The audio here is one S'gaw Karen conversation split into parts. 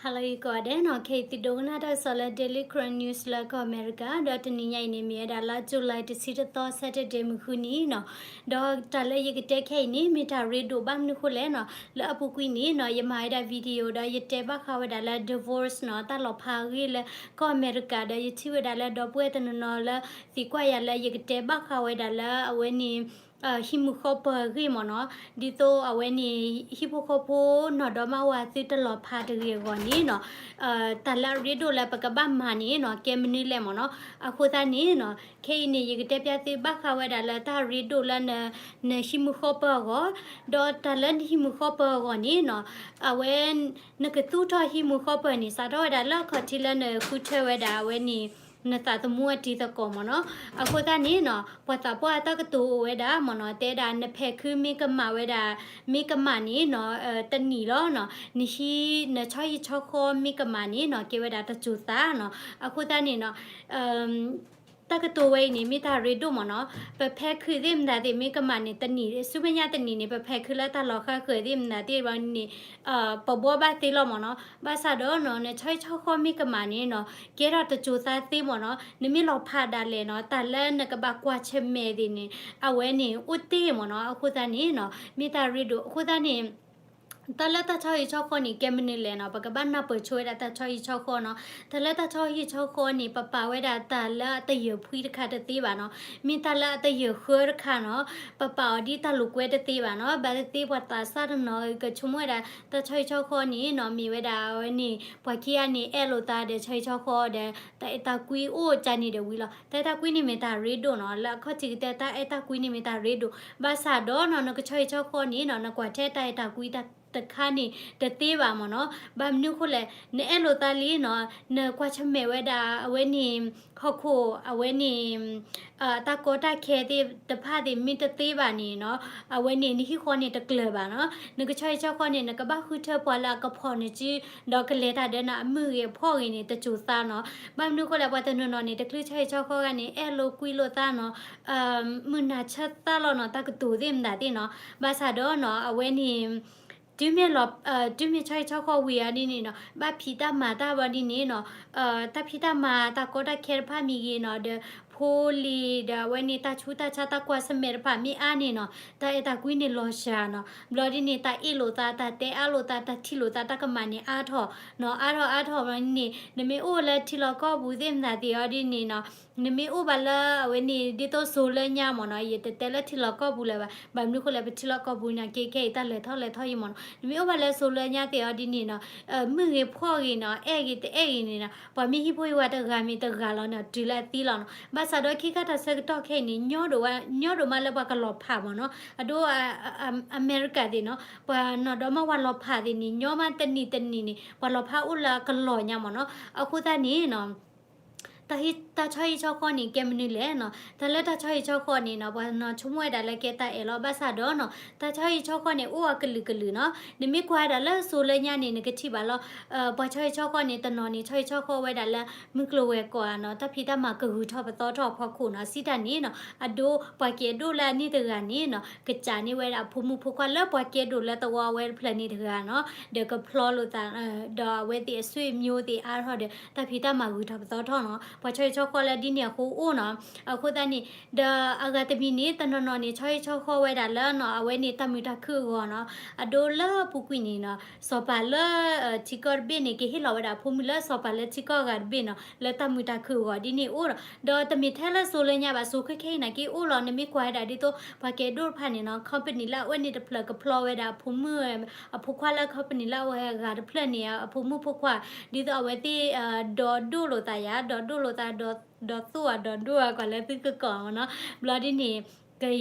ဟါလၢအဂ့ၤကိးဂၤဒဲးနီၤ, ခဲအံၤသုဒိကနၣ်တၢ်ကစီၣ်လၢ Daily Karen News လၢကီၢ်အမဲရကၤ, ဒီးတနံၤညါအံၤန့ၣ် မ့ၢ်ဝဲဒၣ်လါ July တဆံတသီ Saturday မုၢ်ဃုနံၤနီၤ. ဒီးတၢ်လၢယကတဲခဲအံၤန့ၣ် မ့ၢ်တၢ်ရ့ဒိၣ်ဘၣ်မနုၤဃိလဲၣ်နီၤ, လၢအပူၤကွံာ်န့ၣ်နီၤ ယမၤဝဲဒၣ် video ဒီးယတဲဘၣ်ဃးဝဲဒၣ်လၢ divorce နီၤ, တၢ်လီၤဖးအဂ့ၢ်လၢကီၢ်အမဲရကၤ, ဒီးယထံၣ်ဝဲဒၣ်လၢဒီပုၢ်ဝဲၢ်တနီၤနီၤလၢသံကွၢ်ယၤလၢယကတဲဘၣ်ဃးဝဲဒၣ်လၢအဝဲန့ၣ် ဟံၣ်မုၢ်ဃီပၢၤအဂ့ၢ်မ့ၢ်နီၤ, ဒ်သိးအဝဲန့ၣ် ဟံၣ်ဖိဃီဖိနီၢ်ဒီမါဝၤသုတလီၤဖးတဂ့ၤအဂီၢ်န့ၣ်နီၤ, တၢ်လၢအရ့ဒိၣ်လၢပကဘၣ်မၤန့ၣ်နီၤ ကဲမနုၤလဲၣ်မ့ၢ်နီၤ. အဃိသတးန့ၣ်နီၤ ခဲအံၤန့ၣ် ယကတဲဖျါသုဘၣ်ဃးဝဲဒၣ်လၢတၢ်ရ့ဒိၣ်လၢ နဟံၣ်မုၢ်ဃီပၢၤအဂီၢ်, ဒီးတၢ်လၢနဟံၣ်မုၢ်ဃီပၢၤအဂီၢ်န့ၣ်နီၤ, အဝဲ နကသူၣ်ထီၣ်ဟံၣ်မုၢ်ဃီပၢၤန့ၣ် စးထီၣ်ဝဲဒၣ်လၢအခီၣ်ထံးလၢနဃုထၢဝဲဒၣ်အဝဲန့ၣ် နသးသမူအတံၤသကိးမ့ၢ်နီၤ. အဃိသတးန့ၣ်နီၤ ပှၤသးပှၢ်အတၢ်ကတိၤအိၣ်ဝဲဒၣ်မ့ၢ်နီၤ, တဲဒၣ်နဖဲးခုမ့ၢ်ကမၣ်ဝဲဒၣ်, မ့ၢ်ကမၣ်န့ၣ်နီၤ တနံၣ်လီၤနီၤ, နဟံး နဆီဟံၣ်ဆီဃီမ့ၢ်ကမၣ်န့ၣ်နီၤ ကဲဝဲဒၣ်တစိၤသးနီၤ. အဃိသတးန့ၣ်နီၤ တၢ်ကတိၤဝဲအံၤန့ၣ် မ့ၢ်တၢ်ရ့ဒိၣ်မ့ၢ်နီၤ, ပဖဲးခုသ့ၣ်မတၤသ့ၣ်မ့ၢ်ကမၣ်န့ၣ် တနံၣ် ဆူမဲာ်ညါတနံၣ်န့ၣ် ပဖဲးခုလၢတၢ်လီၤဃၣ်ဃၢၤသ့ၣ်မတၤသ့ၣ်ဘၣ်န့ၣ် ပဘှီဘၣ်သ့လီၤမ့ၢ်နီၤ. ဘၣ်ဆၣ်ဒီးနီၤ နဆီဟံၣ်ဆီဃီမ့ၢ်ကမၣ်န့ၣ်နီၤ ကဲထီၣ်တစိၤသးသ့မ့ၢ်နီၤ, နမ့ၢ်လီၤဖးဒၣ်လဲာ်နီၤ တၢ်လၢနကဘၣ်ကွၢ်ဆၢၣ်မဲာ်သ့ၣ်န့ၣ် အဝဲန့ၣ်အိၣ်တ့ၢ်မ့ၢ်နီၤ. အဃိသတးန့ၣ်နီၤ မ့ၢ်တၢ်ရ့ဒိၣ် အဃိသတးန့ၣ် တၢ်လၢတၢ်ဆီဟံၣ်ဆီဃီန့ၣ် ကဲမနုၤလဲၣ်နီၤ, ပကဘၣ်နၢ်ပၢၢ်ဆိဝဲဒၣ်တၢ်ဆီဟံၣ်ဆီဃီနီၤ. တၢ်လၢတၢ်ဆီဟံၣ်ဆီဃီန့ၣ် ပပာ်ဝဲဒၣ်တၢ်လၢအတယၢၢ်ဖှံတခါတသ့ဘၣ်နီၤ, မ့ၢ်တၢ်လၢအတယၢၢ်ဃၢတခါနီၤ ပပာ်အီၤဒ်တၢ်လိာ်ကွဲတသ့ဘၣ်နီၤ. ဘၣ်သ့ၣ်သ့ၣ်ပှၤသးစၢ်တနီၤကဆိကမိၣ်ဝဲဒၣ် တၢ်ဆီဟံၣ်ဆီဃီန့ၣ်နီၤ မ့ၢ်ဝဲဒၣ်အဝဲန့ၣ် ပှၤခံဂၤန့ၣ် အဲၣ်လိာ်သးဒီးဆီဟံၣ်ဆီဃီဒီး တၢ်အဲၣ်တၢ်ကွံအိၣ်ကန့ၣ်ဒီးဝံၤလီၤ. တၢ်အဲၣ်တၢ်ကွံန့ၣ်မ့ၢ်တၢ်ရ့ဒိၣ်နီၤ, လၢအခီၣ်ထံးကတၢၢ် တၢ်အဲၣ်တၢ်ကွံန့ၣ်မ့ၢ်တၢ်ရ့ဒိၣ်. ဘၣ်ဆၣ်ဒီးနီၤ နကဆီဟံၣ်ဆီဃီန့ၣ်နီၤ နကွၢ်ထဲတၢ်အဲၣ်တၢ်ကွံတခါန့ၣ်တသ့ဘၣ်မ့ၢ်နီၤ. ဘၣ်မနုၤဃိလဲၣ် နအဲၣ်လိာ်သးလံနီၤ နကွၢ်ဆၢၣ်မဲာ်ဝဲဒၣ်အဝဲန့ၣ် ဟီၣ်ခိၣ်အဝဲန့ၣ် တၢ်ကီတၢ်ခဲသ့ၣ်တဖၣ်သ့ၣ်မ့ၢ်တသ့ဘၣ်န့ၣ်နီၤ အဝဲန့ၣ် နဟံၣ်ဃီန့ၣ်တကျၢၤဘၣ်နီၤ. နကဆီဟံၣ်ဆီဃီန့ၣ် နကဘၣ်ဃုထၢပှၤလၢအကဖီၣ်နစု ဒီးကလဲၤတၢ်ဒီးနၤအမုၢ်ဂ့ၤအဖီၣ်ဂ့ၤန့ၣ် တစိၤသးနီၤ. ဘၣ်မနုၤဃိလဲၣ် ပှၤတနီၤနီၤန့ၣ် တချုးဆီဟံၣ်ဆီဃီဂၤန့ၣ် အဲၣ်လိာ်ကွံလိာ်သးနီၤ မုၢ်နၤဆၢသးလီၤနီၤ တၢ်ကတိၤသ့ၣ်မတၤသ့ၣ်နီၤ. ဘၣ်ဆၣ်ဒီးနီၤ အဝဲန့ၣ် တုၤမ့ၢ်လီၤ တုၤမ့ၢ်ဆီဟံၣ်ဆီဃီဝံၤအီၤဒ်န့ၣ်နီၤ ဘၣ်ဖံးတၢ်မၤတၢ်ဘၣ်ဒ်န့ၣ်နီၤ တၢ်ဖံးတၢ်မၤတၢ်ကီတၢ်ခဲတဖၣ်မ့ၢ်ဂ့ၤနီၤ ဒီးဖိလံၤဒီးအဝဲန့ၣ် တၢ်ဆူးတၢ်ဆါတၢ်ကွၢ်ဆၢၣ်မဲာ်တဖၣ်မ့ၢ်အါန့ၣ်နီၤ တၢ်အဲၣ်တၢ်ကွံန့ၣ်လီၤစှၤနီၤ. ဘျီဒ်န့ၣ် တၢ်အ့ၣ်လိာ်သး တၢ်တဲအါလိာ်သး တၢ်ထံၣ်လိာ်သး တၢ်ကမၣ်န့ၣ်အါထီၣ်နီၤ အါထီၣ်အါထီၣ်ဘျီဒ်န့ၣ် နမ့ၢ်အိၣ်လၢထံလီၢ်ကီၢ်ပူၤသ့ၣ်မတၤသ့ၣ်အီၤဒ်န့ၣ်နီၤ နမ့ၢ်အိၣ်ဘၣ်လၢအဝဲန့ၣ် ဒ်သိးစိၤလၢညါမ့ၢ်နီၤ ယတတဲလၢထံလီၢ်ကီၢ်ပူၤလၢၤဘၣ် ဘၣ်မနုၤဃိလဲၣ် ပထံလီၢ်ကီၢ်ပူၤန့ၣ် ကဲခဲအံၤတၢ်လဲၤထီၣ်လဲၤထီၣ်ယံၤမ့ၢ်နီၤ နမ့ၢ်အိၣ်ဘၣ်လၢစိၤလၢညါသ့ၣ်အီၤဒ်န့ၣ်နီၤ မုၢ်ဂ့ၤဖှီၣ်ဂ့ၤနီၤ အဲၣ်ဂ့ၤတအဲၣ်ဂ့ၤန့ၣ်နီၤ ပှၤမ့ၢ်ဟံၣ်ဖိဟံၣ်ဝါတဂၤမ့ၢ်တဂၤလီၤန့ၣ် တုၤလၢအသံလီၤနီၤ. ဘၣ်ဆၣ်ဒီးခံခါတၢ်ဆၢကတီၢ်ခဲအံၤန့ၣ် ညီဒိၣ်ဝဲ ညီဒိၣ်မးလၢပှၤကလီၤဖးမ့ၢ်နီၤ အဒိ အမဲရကၤသ့ၣ်နီၤ ပှၤနီၢ်ဒီမါဝၤလီၤဖးသ့ၣ်န့ၣ် ညီမးတနံၣ်တနံၣ်န့ၣ် ပှၤလီၤဖးအိၣ်လၢအကလီၤညါမ့ၢ်နီၤ. အဃိသတးန့ၣ်နီၤ တၢ်ဆီဟံၣ်ဆီဃီန့ၣ် ကဲမနုၤလဲၣ်နီၤ တၢ်လၢတၢ်ဆီဟံၣ်ဆီဃီန့ၣ်နီၤ ပှၤနီၢ်ဆိကမိၣ်ဝဲဒၣ်လၢကဲတၢ်အဲၣ်လီၤ ဘၣ်ဆၣ်ဒီးနီၤ တၢ်ဆီဟံၣ်ဆီဃီန့ၣ် အိၣ်အကလုာ်ကလုာ်နီၤ နမ့ၢ်ကွၢ်ဝဲဒၣ်လၢစိၤလၢညါန့ၣ် နကထံၣ်ဘၣ်လီၤ ပှၤဆီဟံၣ်ဆီဃီန့ၣ် တနီၤန့ၣ် ဆီဟံၣ်ဆီဃီဝဲဒၣ်လၢ မုၢ်ကျိၤဝဲၤကွာ်နီၤ တၢ်ဖံးတၢ်မၤကဂုၤထီၣ်ပသီထီၣ်အဖီခိၣ်နီၤ စံးတၢ်န့ၣ်နီၤ အဒိ ပှၤကဲဒိၣ်လၢအန့ၢ်တဂၤန့ၣ်နီၤ ကစးန့ၢ်ဝဲဒၣ်ဖိမုၣ်ဖိခွါလၢပှၤကဲဒိၣ်လၢသဝီအဝဲတဖျၢၣ်န့ၣ်တဂၤနီၤ ဒီးကဖျီလိာ်သး ဒီးအဝဲသ့ၣ်အဆွေမျိုးသ့ၣ်အါထီၣ်ဒီး တၢ်ဖံးတၢ်မၤဂုၤထီၣ်ပသီထီၣ်နီၤ ပှၤဆီဟံၣ်ဆီဃီလၢဒ်န့ၣ်အဃိအိၣ်နီၤ အဃိသတးန့ၣ် ဒီးအဂၤတမံၤန့ၣ် တနီၤနီၤန့ၣ် ဆီဟံၣ်ဆီဃီဝဲဒၣ်လၢနီၤ အဝဲန့ၣ်တၢ်မုာ်တၢ်ခုၣ်အဂီၢ်နီၤ အဒိလၢအပူၤကွံာ်န့ၣ်နီၤ စီၤပၤလၢ ထံကီၢ်တဘ့ၣ်န့ၣ် ကဟ့ၣ်လီၤဝဲဒၣ်ဖိမုၣ်လၢစီၤပၤလၢထံကီၢ်အဂၤတဘ့ၣ်နီၤ လၢတၢ်မုာ်တၢ်ခုၣ်အဂီၢ်ဒ်န့ၣ်အိၣ်ဒီး ဒီးတမ့ၢ်ထဲလၢစိၤလၢညါဘၣ် စိၤခဲခဲအံၤန့ၣ် က့ၤအိၣ်လီၤ နမ့ၢ်ကွၢ်ဝဲဒၣ်ဒ်သိး ပှၤကဲဒိၣ်တဖၣ်န့ၣ်နီၤ company လၢအဝဲန့ၣ်တဖျၢၣ်ကဖျီဝဲဒၣ်အဖိမုၣ် အဖိခွါလၢ company လၢအဝဲအဂၤတဖျၢၣ်န့ၣ် အဖိမုၣ်ဖိခွါ ဒ်သိးအဝဲသ့ၣ် ဒီးဒိၣ်လိာ်သးယါ ဒီးဒိၣ်လိာ်သး ဒီးသိၣ်အဒီးဒိၣ်အကွၢ်လၢသုကကိးမ့ၢ်နီၤ ဘျီဒ်န့ၣ်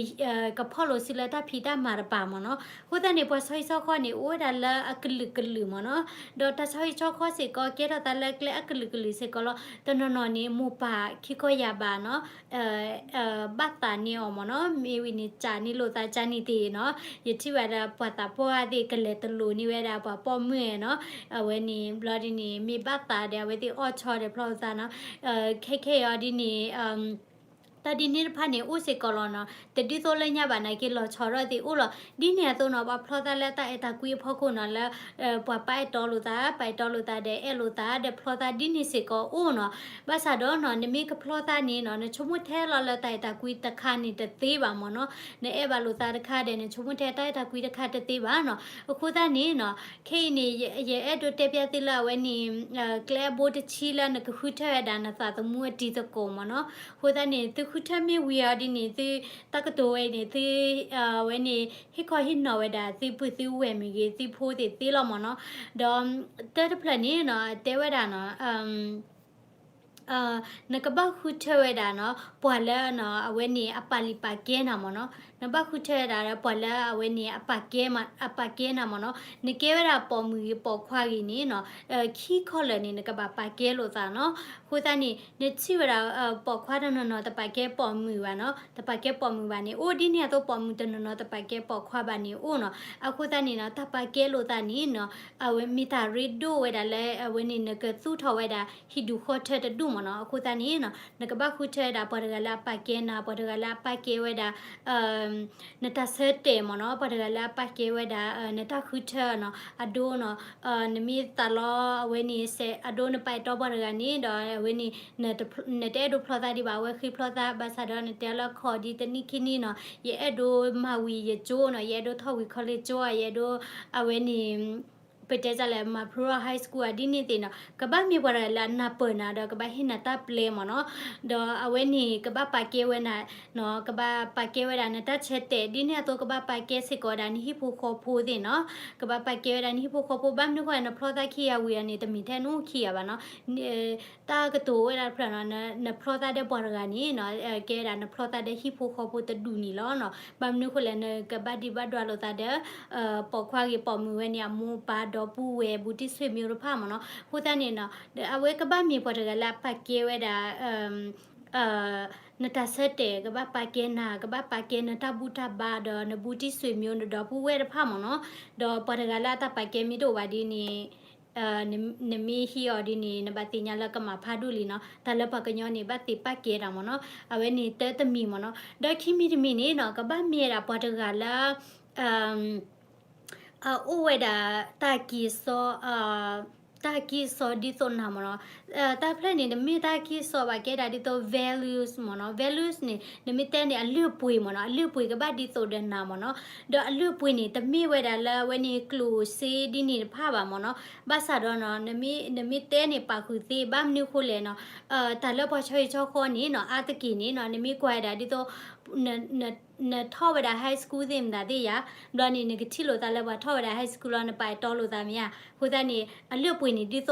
ကဖီၣ်လိာ်စုလၢတၢ်ဖံးတၢ်မၤတပၤမ့ၢ်နီၤ အဃိသတးန့ၣ် ပှၤဆီဟံၣ်ဆီဃီန့ၣ် အိၣ်ဝဲဒၣ်လၢအကလုာ်ကလုာ်မ့ၢ်နီၤ ဒီးတၢ်ဆီဟံၣ်ဆီဃီစ့ၢ်ကီး ကဲထီၣ်သးလၢကျဲအကလုာ်ကလုာ်စ့ၢ်ကီးလီၤ တနီၤနီၤန့ၣ် မိၢ်ပၢ်ခံခီယာ်ဘၣ်နီၤ ဘၣ်သးန့ၢ်အီၤမ့ၢ်နီၤ မ့ၢ်ဝံၤန့ၣ် ကးန့ၢ်လိာ်သးကန့ၣ်သ့ၣ်နီၤ ယထံၣ်ဝဲဒၣ်ပှၤသးပှၢ်သ့ၣ်ကလဲၤတလိာ်န့ၢ်ဝဲဒၣ်ပှၤပိာ်မုၣ်နီၤ အဝဲန့ၣ် ဘျီဒ်န့ၣ် မ့ၢ်ဘၣ်သးဒီးအဝဲသ့ၣ်အီၣ်ဆီဒီးဖျီသးနီၤ ခဲခဲအံၤဒ်န့ၣ် တၢ်ဒ်န့ၣ်တဖၣ်န့ၣ်အိၣ်စ့ၢ်ကီးလီၤနီၤ, တဒ်သိးလၢညါဘၣ်နာ်က့ လီၤဆီထီၣ်သ့ၣ်အိၣ်လီၤ. ဒ်န့ၣ်အသိးနီၤ ပှၤဖျီသးလၢတၢ်အဲၣ်တၢ်ကွံအဖီခိၣ်နီၤ လၢ ပှၤပာ်အဲၣ်တီလိာ်သး ပာ်အဲၣ်တီလိာ်သးဒီးအဲၣ်လိာ်သးဒီးဖျီသးဒ်န့ၣ်စ့ၢ်ကီးအိၣ်နီၤ. ဘၣ်ဆၣ်ဒီးနီၤ နမ့ၢ်ကဖျီသးန့ၣ်နီၤ နဆိကမိၣ်ထဲလီၤလၢတၢ်အဲၣ်တၢ်ကွံတခါန့ၣ်တသ့ဘၣ်မ့ၢ်နီၤ. နအဲၣ်ဘၣ်လိာ်သးတခါဒီး နဆိကမိၣ်ထဲတၢ်အဲၣ်တၢ်ကွံတခါတသ့ဘၣ်နီၤ. အဃိသတးန့ၣ်နီၤ ခဲအံၤန့ၣ် ယ ယအဲၣ်ဒိးတဲပျးသုလၢအဝဲန့ၣ် ကျဲအဘိတဆံလၢနကဃုထၢဝဲဒၣ်နသးသမူအတံၤသကိးမ့ၢ်နီၤ. အဃိသတးန့ၣ် သုဃုထၢမ့ၢ်ဝံၤအီၤဒ်န့ၣ် သုတၢ်ကတိၤဝဲအံၤန့ၣ် သု အဝဲန့ၣ် ဟ့ၣ်ခီဟ့ၣ်နီၤဝဲဒၣ် သုပုၢ်သုဝဲၢ်မ့ၢ်ဂ့ၤ သုဖိသ့ၣ်သ့လီၤမ့ၢ်နီၤ. ဒီး တၢ်တဖျၢၣ်န့ၣ်နီၤ တဲဝဲဒၣ်နီၤ နကဘၣ်ဃုထၢဝဲဒၣ်နီၤ ပှၤလၢနီၤ အဝဲန့ၣ်အပာ်လုၢ်ပာ်ကဲနၤမ့ၢ်နီၤ. နဘၣ်ဃုထၢဝဲဒၣ်လၢပှၤလၢအဝဲန့ၣ် အပာ်ကဲမး အပာ်ကဲနၤမ့ၢ်နီၤ. နကဲဝဲဒၣ်ပိာ်မုၣ်ဂ့ၤပိာ်ခွါဂ့ၤန့ၣ်နီၤ ခံခီလၢာ်န့ၣ် နကဘၣ်ပာ်ကဲလိာ်သးနီၤ. အဃိသတးန့ၣ် နထံၣ်ဝဲဒၣ် ပိာ်ခွါတနီၤနီၤ တပာ်ကဲပိာ်မုၣ်ဘၣ်နီၤ, တပာ်ကဲပိာ်မုၣ်ဘၣ်န့ၣ် အိၣ်ဒ်န့ၣ်အသိး ပိာ်မုၣ်တနီၤနီၤ တပာ်ကဲပိာ်ခွါဘၣ်န့ၣ်အိၣ်နီၤ. အဃိသတးန့ၣ်နီၤ တၢ်ပာ်ကဲလိာ်သးန့ၣ်နီၤ အဝဲမ့ၢ်တၢ်ရ့ဒိၣ်ဝဲဒၣ်လၢ အဝဲန့ၣ် နကသူၣ်ထီၣ်ဝဲဒၣ် ဟံၣ်ဒူၣ်ဃီထၢတဒူၣ်မ့ၢ်နီၤ. အဃိသတးန့ၣ်နီၤ နကဘၣ်ဃုထၢဝဲဒၣ် ပှၤတဂၤလၢအပာ်ကဲနၤ, ပှၤတဂၤလၢအပာ်ကဲဝဲဒၣ် နတၢ်ဆၢတဲာ်မ့ၢ်နီၤ, ပှၤတဂၤလၢအပာ်ကဲဝဲဒၣ် နတၢ်ဃုထၢနီၤ, အဒိနီၤ, နမ့ၢ်သးလီ အဝဲန့ၣ် စဲး အဒိနပာ်အဲၣ်တီပှၤတဂၤန့ၣ်ဒီး အဝဲန့ၣ် နတအဲၣ်ဒိးဖျီသးဒံးဘၣ်, အဝဲဃ့ဖျီသး, ဘၣ်ဆၣ်ဒီးနတဲလၢခီၣ်ဒ်တနံၣ်ခံနံၣ်နီၤ, ယအဲၣ်ဒိးမၤဝံၤယကၠိနီၤ, ယအဲၣ်ဒိးထီၣ်ဝံၤ college ကၠိဧါ, ယအဲၣ်ဒိး အဝဲန့ၣ် ပတဲတၢ်လဲၣ် မၤဖျိထီၣ် high school ဧါဒ်န့ၣ်သ့ၣ်နီၤ, ကဘၣ်မ့ၢ်ပှၤတဂၤလၢအနၢ်ပၢၢ်နၤဒီး ကဘၣ်ဟ့ၣ်နၤတၢ်ပျဲမ့ၢ်နီၤ, ဒီးအဝဲန့ၣ် ကဘၣ်ပာ်ကဲဝဲနၤ နီၤ, ကဘၣ်ပာ်ကဲဝဲဒၣ်နတၢ်ဆၢတဲာ်, ဒ်န့ၣ်အသိး ကဘၣ်ပာ်ကဲစ့ၢ်ကီးဝဲဒၣ်နဟံၣ်ဖိဃီဖိသ့ၣ်နီၤ, ကဘၣ်ပာ်ကဲဝဲဒၣ်နဟံၣ်ဖိဃီဖိ, ဘၣ်မနုၤဃိလဲၣ် နဖျီသးခံဂၤဝံၤအီၤန့ၣ် တမ့ၢ်ထဲနအိၣ်ခံဂၤဘၣ်နီၤ, တၢ်ကတိၤဝဲဒၣ်တဖျၢၣ်နီၤ, နဖျီသးဒီးပှၤတဂၤန့ၣ်နီၤ, ကဲဝဲဒၣ်နဖျီသးဒီးဟံၣ်ဖိဃီဖိတဒူၣ်န့ၣ်လီၤနီၤ, ဘၣ်မနုၤဃိလဲၣ် နကဘၣ်ဒံးဘၣ်ဒွးလိာ်သးဒီး ပိာ်ခွါဂ့ၤပိာ်မုၣ်ဝဲန့ၣ် အမိၢ်ပၢ်ဒီပုၢ်ဝဲၢ်ဘူးတံၢ်ဆွေမျိုးတဖၣ်မ့ၢ်နီၤ, အဃိသတးန့ၣ်နီၤ, အဝဲကဘၣ်မ့ၢ်ပှၤတဂၤလၢအပာ်ကဲဝဲဒၣ် နတၢ်ဆၢတဲာ် ကဘၣ်ပာ်ကဲနၤ, ကဘၣ်ပာ်ကဲနတၢ်ဘူၣ်တၢ်ဘါဒီးနဘူးတံၢ်ဆွေမျိုး နဒီပုၢ်ဝဲၢ်တဖၣ်မ့ၢ်နီၤ, ဒီးပှၤတဂၤလၢအတၢ်ပာ်ကဲမ့ၢ်တအိၣ်ဘၣ်ဒ်န့ၣ် နမ့ၢ်ဟံးအီၤဒ်န့ၣ် နဘၣ်သ့ၣ်ညါလၢကမၤဖးဒိၣ်လံနီၤ, တၢ်လၢပှၤကညီန့ၣ် ဘၣ်သ့ၣ်ပာ်ကဲတၢ်မ့ၢ်နီၤ, အဝဲန့ၣ်တၢ်တမံၤမ့ၢ်နီၤ, ဒီးခံမံၤတမံၤန့ၣ်နီၤ ကဘၣ်မ့ၢ်ဝဲဒၣ်ပှၤတဂၤလၢ အအိၣ်ဝဲဒၣ်တၢ်ကံၢ်စီ တၢ်ကံၢ်စီဒ်သိးနၤမ့ၢ်နီၤ, တၢ်ဖျၢၣ်န့ၣ် နမ့ၢ်တၢ်ကံၢ်စီဘၣ်ကဲဒၣ်ဒ်သိး values မ့ၢ်နီၤ, values န့ၣ် နမ့ၢ်တဲန့ၣ် အလုၢ်အပှ့ၤမ့ၢ်နီၤ, အလုၢ်အပှ့ၤကဘၣ်ဒ်သိးဒီးနၤမ့ၢ်နီၤ, ဒီးအလုၢ်အပှ့ၤန့ၣ် တမ့ၢ်ဝဲဒၣ်လၢအဝဲန့ၣ်ကျိၣ်စ့ဒ်န့ၣ်တဖၣ်ဘၣ်မ့ၢ်နီၤ, ဘၣ်ဆၣ်ဒီးနီၤ နမ့ၢ်တဲန့ၣ်ပာ်ဃုာ်သ့ ဘၣ်မနုၤဃိလဲၣ်နီၤ, တၢ်လၢပှၤဆီဟံၣ်ဆီဃီန့ၣ်နီၤ အါတက့ၢ်န့ၣ်နီၤ နမ့ၢ်ကွၢ်ဝဲဒၣ်ဒ်သိး နထီၣ်ဝဲဒၣ် high school သ့ၣ်မတၤသ့ၣ်ယါ, ဘျီန့ၣ် နကထံၣ်လိာ်သးလၢပှၤထီၣ်ဝဲဒၣ် high school လီၤ နပာ်အဲၣ်တီလိာ်သးမ့ၢ်ဧါ, အဃိသတးန့ၣ် အလုၢ်အပှ့ၤန့ၣ် ဒ်သိးသ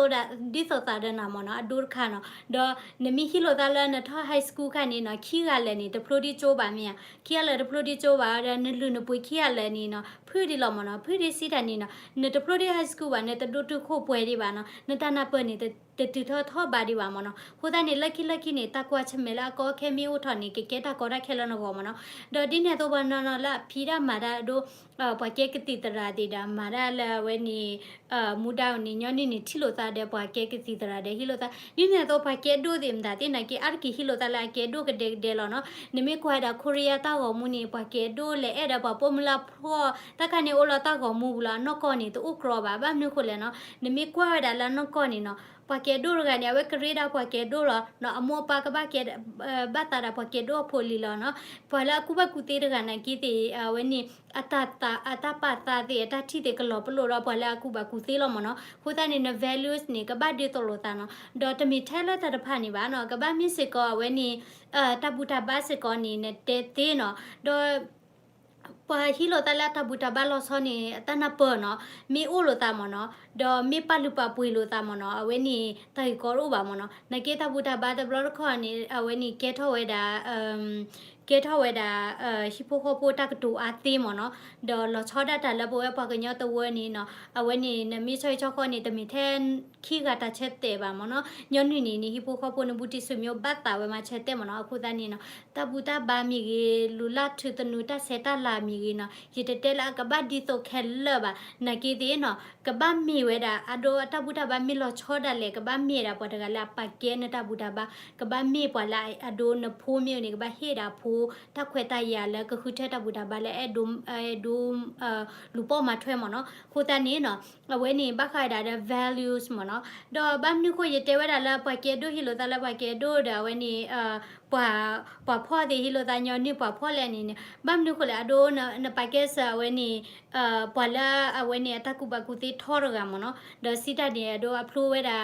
းဒီးနၤမ့ၢ်နီၤ အဒိတခါနီၤ, ဒီးနမ့ၢ်ဟံးလိာ်သးလၢနထီၣ် high school ခါန့ၣ်နီၤ ခံဂၤလၢာ်န့ၣ် တဖျိဒံးကၠိဘၣ်မ့ၢ်ဧါ, ခံဂၤလၢာ်တဖျိဒံးကၠိဘၣ်ဒီး နလုၢ်နပှ့ၤခံဂၤလၢာ်န့ၣ်နီၤ ဖုၣ်ဒံးလီၤမ့ၢ်နီၤ, ဖုၣ်ဒံးစံးတၢ်န့ၣ်နီၤ နတဖျိဒံး high school ဘၣ် နတဒိၣ်တုာ်ခိၣ်ပှဲၤဒံးဘၣ်နီၤ နတၢ်နၢ်ပၢၢ်န့ၣ် တတုၤထီၣ်ထီၣ်ဘးဒံးဘၣ်မ့ၢ်နီၤ, အဃိသတးန့ၣ် လၢခံလၢခံန့ၣ် တၢ်ကွၢ်ဆၢၣ်မဲာ်လၢအကီအခဲမ့ၢ်အိၣ်ထီၣ်န့ၣ် ကကဲတၢ်ကီတၢ်ခဲလၢနဂီၢ်မ့ၢ်နီၤ, ဒီးဒ်န့ၣ်အသိးပှၤနီၢ်နီၢ်လၢအဖံးတၢ်မၤတၢ်အဒိ ပှၤကဲကသံၣ်သရၣ်သ့ၣ်ဒီး မၤတၢ်လၢအဝဲန့ၣ် မူဒါန့ၣ် ညီနုၢ်န့ၣ် ထံၣ်လိာ်သးဒီးပှၤကဲကသံၣ်သရၣ်ဒီးဟံးလိာ်သး, ဒ်န့ၣ်အသိးပှၤကဲဒိၣ်သ့ၣ်မတၤသ့ၣ်နာ်က့ အါတက့ၢ်ဟံးလိာ်သးလၢအကဲဒိၣ်ကဒဲကဒဲလီၤနီၤ, နမ့ၢ်ကွၢ်ဝဲဒၣ် Korea တၢ်ဂီၤမူန့ၣ် ပှၤကဲဒိၣ်လဲၤအဲၣ်ဒီးပှၤပိာ်မုၣ်လၢဖှီၣ် တၢ်ခါန့ၣ်အိၣ်လၢတၢ်ဂီၤမူပူၤလီၤ, အနီၢ်ကီၢ်န့ၣ် တအိၣ်ကြီဘၣ်, ဘၣ်မနုၤဃိလဲၣ်နီၤ, နမ့ၢ်ကွၢ်ဝဲဒၣ်လၢအနီၢ်ကီၢ်န့ၣ်နီၤ ပှၤကဲဒိၣ်တဂၤန့ၣ် အဝဲကရ့ဒၣ်ပှၤကဲဒိၣ်လီၤ, အမိၢ်အပၢ်ကဘၣ်ကဲ ဘၣ်သးဒီးပှၤကဲဒိၣ်အဖိလံၤလီၤနီၤ, ပှၤလၢအကူၣ်ဘၣ်ကူၣ်သ့တဂၤနာ်က့သ့ၣ် အဝဲန့ၣ် အတၢ်သး အတၢ်ပာ်သးသ့ၣ် အတၢ်ထံၣ်သ့ၣ်ကလီၤပလိာ်ဒီးပှၤလၢအကူၣ်ဘၣ်ကူၣ်သ့လီၤမ့ၢ်နီၤ, အဃိသတးန့ၣ် န values န့ၣ် ကဘၣ်ဒ်သိးလိာ်သးနီၤ, ဒီးတမ့ၢ်ထဲလၢတၢ်တဖၣ်န့ၣ်ဘၣ်နီၤ, ကဘၣ်မ့ၢ်စ့ၢ်ကီးအဝဲန့ၣ် တၢ်ဘူၣ်တၢ်ဘါစ့ၢ်ကီးန့ၣ် နတဲသ့နီၤ, ဒီး ပှၤဟံးလိာ်သးလၢအတၢ်ဘူၣ်တၢ်ဘါလီၤဆီန့ၣ် အတၢ်နၢ်ပၢၢ်နီၤ, မ့ၢ်အိၣ်လိာ်သးမ့ၢ်နီၤ, ဒီးမ့ၢ်ပာ်လုၢ်ပာ်ပှ့ၤလိာ်သးမ့ၢ်နီၤ, အဝဲန့ၣ် တၢ်ဂ့ၢ်ကီတအိၣ်ဘၣ်မ့ၢ်နီၤ, နာ်က့တၢ်ဘူၣ်တၢ်ဘါတဘျီတခီၣ်န့ၣ် အဝဲန့ၣ်ကဲထီၣ်ဝဲဒၣ် ကဲထီၣ်ဝဲဒၣ် ဟံၣ်ဖိဃီဖိတၢ်ကတိၤအါသ့မ့ၢ်နီၤ, ဒီးလီၤဆီဒၣ်တၢ်လၢပဝဲပှၤကညီတဝၢန့ၣ်နီၤ, အဝဲန့ၣ် နမ့ၢ်ဆီဟံၣ်ဆီဃီန့ၣ် တမ့ၢ်ထဲခံဂၤတၢ်ဆၢတဲာ်ဘၣ်မ့ၢ်နီၤ, ညီနုၢ်န့ၣ်န့ၣ် ဟံၣ်ဖိဃီဖိန့ၣ် ဘူးတံၢ်ဆူၣ်မ့ၢ်ဘၣ်သးဝဲမၤဆၢတဲာ်မ့ၢ်နီၤ, အဃိသတးန့ၣ်နီၤ တၢ်ဘူၣ်တၢ်ဘါမ့ၢ်ဂ့ၤ, လူၤလၢ်ထုးသနူတၢ်ဆဲးတၢ်လၤမ့ၢ်ဂ့ၤနီၤ, ယတတဲလၢအကဘၣ်ဒ်သိးခဲလၢာ်ဘၣ်, နာ်က့သ့ၣ်နီၤ ကဘၣ်မ့ၢ်ဝဲဒၣ် အဒိအတၢ်ဘူၣ်တၢ်ဘါမ့ၢ်လီၤဆီဒၣ်လဲာ် ကဘၣ်မ့ၢ်ဒၣ်ပှၤတဂၤလၢအပာ်ကဲနတၢ်ဘူၣ်တၢ်ဘါ, ကဘၣ်မ့ၢ်ပှၤလၢအဒိနဖိမ့ၢ်အိၣ်န့ၣ် ကဘၣ်ဟ့ၣ်ဒၣ်ဖိ တၢ်ခွဲးတၢ်ယာ်လၢကဃုထၢတၢ်ဘူၣ်တၢ်ဘါလၢအဲၣ်ဒိ အဲၣ်ဒိ လူၤပိာ်မၤထွဲမ့ၢ်နီၤ, အဃိသတးန့ၣ်နီၤ အဝဲန့ၣ်ဘၣ်ဃးဝဲဒၣ်ဒီး values မ့ၢ်နီၤ, ဒီးဘၣ်မနုၤဃိယတဲဝဲဒၣ်လၢပှၤကဲဒိၣ်ဟ့ၣ်လိာ်သးလၢပှၤကဲဒိၣ်ဒီးအဝဲန့ၣ် ပှၤ ပှၤဖှီၣ်သ့ၣ်ဟ့ၣ်လိာ်သးညီနုၢ်ပှၤဖှီၣ်လဲၣ်န့ၣ်န့ၣ် ဘၣ်မနုၤဃိလဲၣ် အဒိ နပာ်ကဲစၢၤအဝဲန့ၣ် ပှၤလၢအဝဲန့ၣ်အတၢ်ကူၣ်ဘၣ်ကူၣ်သ့ထီတဂၤမ့ၢ်နီၤ, ဒီးစံးတၢ်န့ၣ် အဒိအဖျိဝဲဒၣ်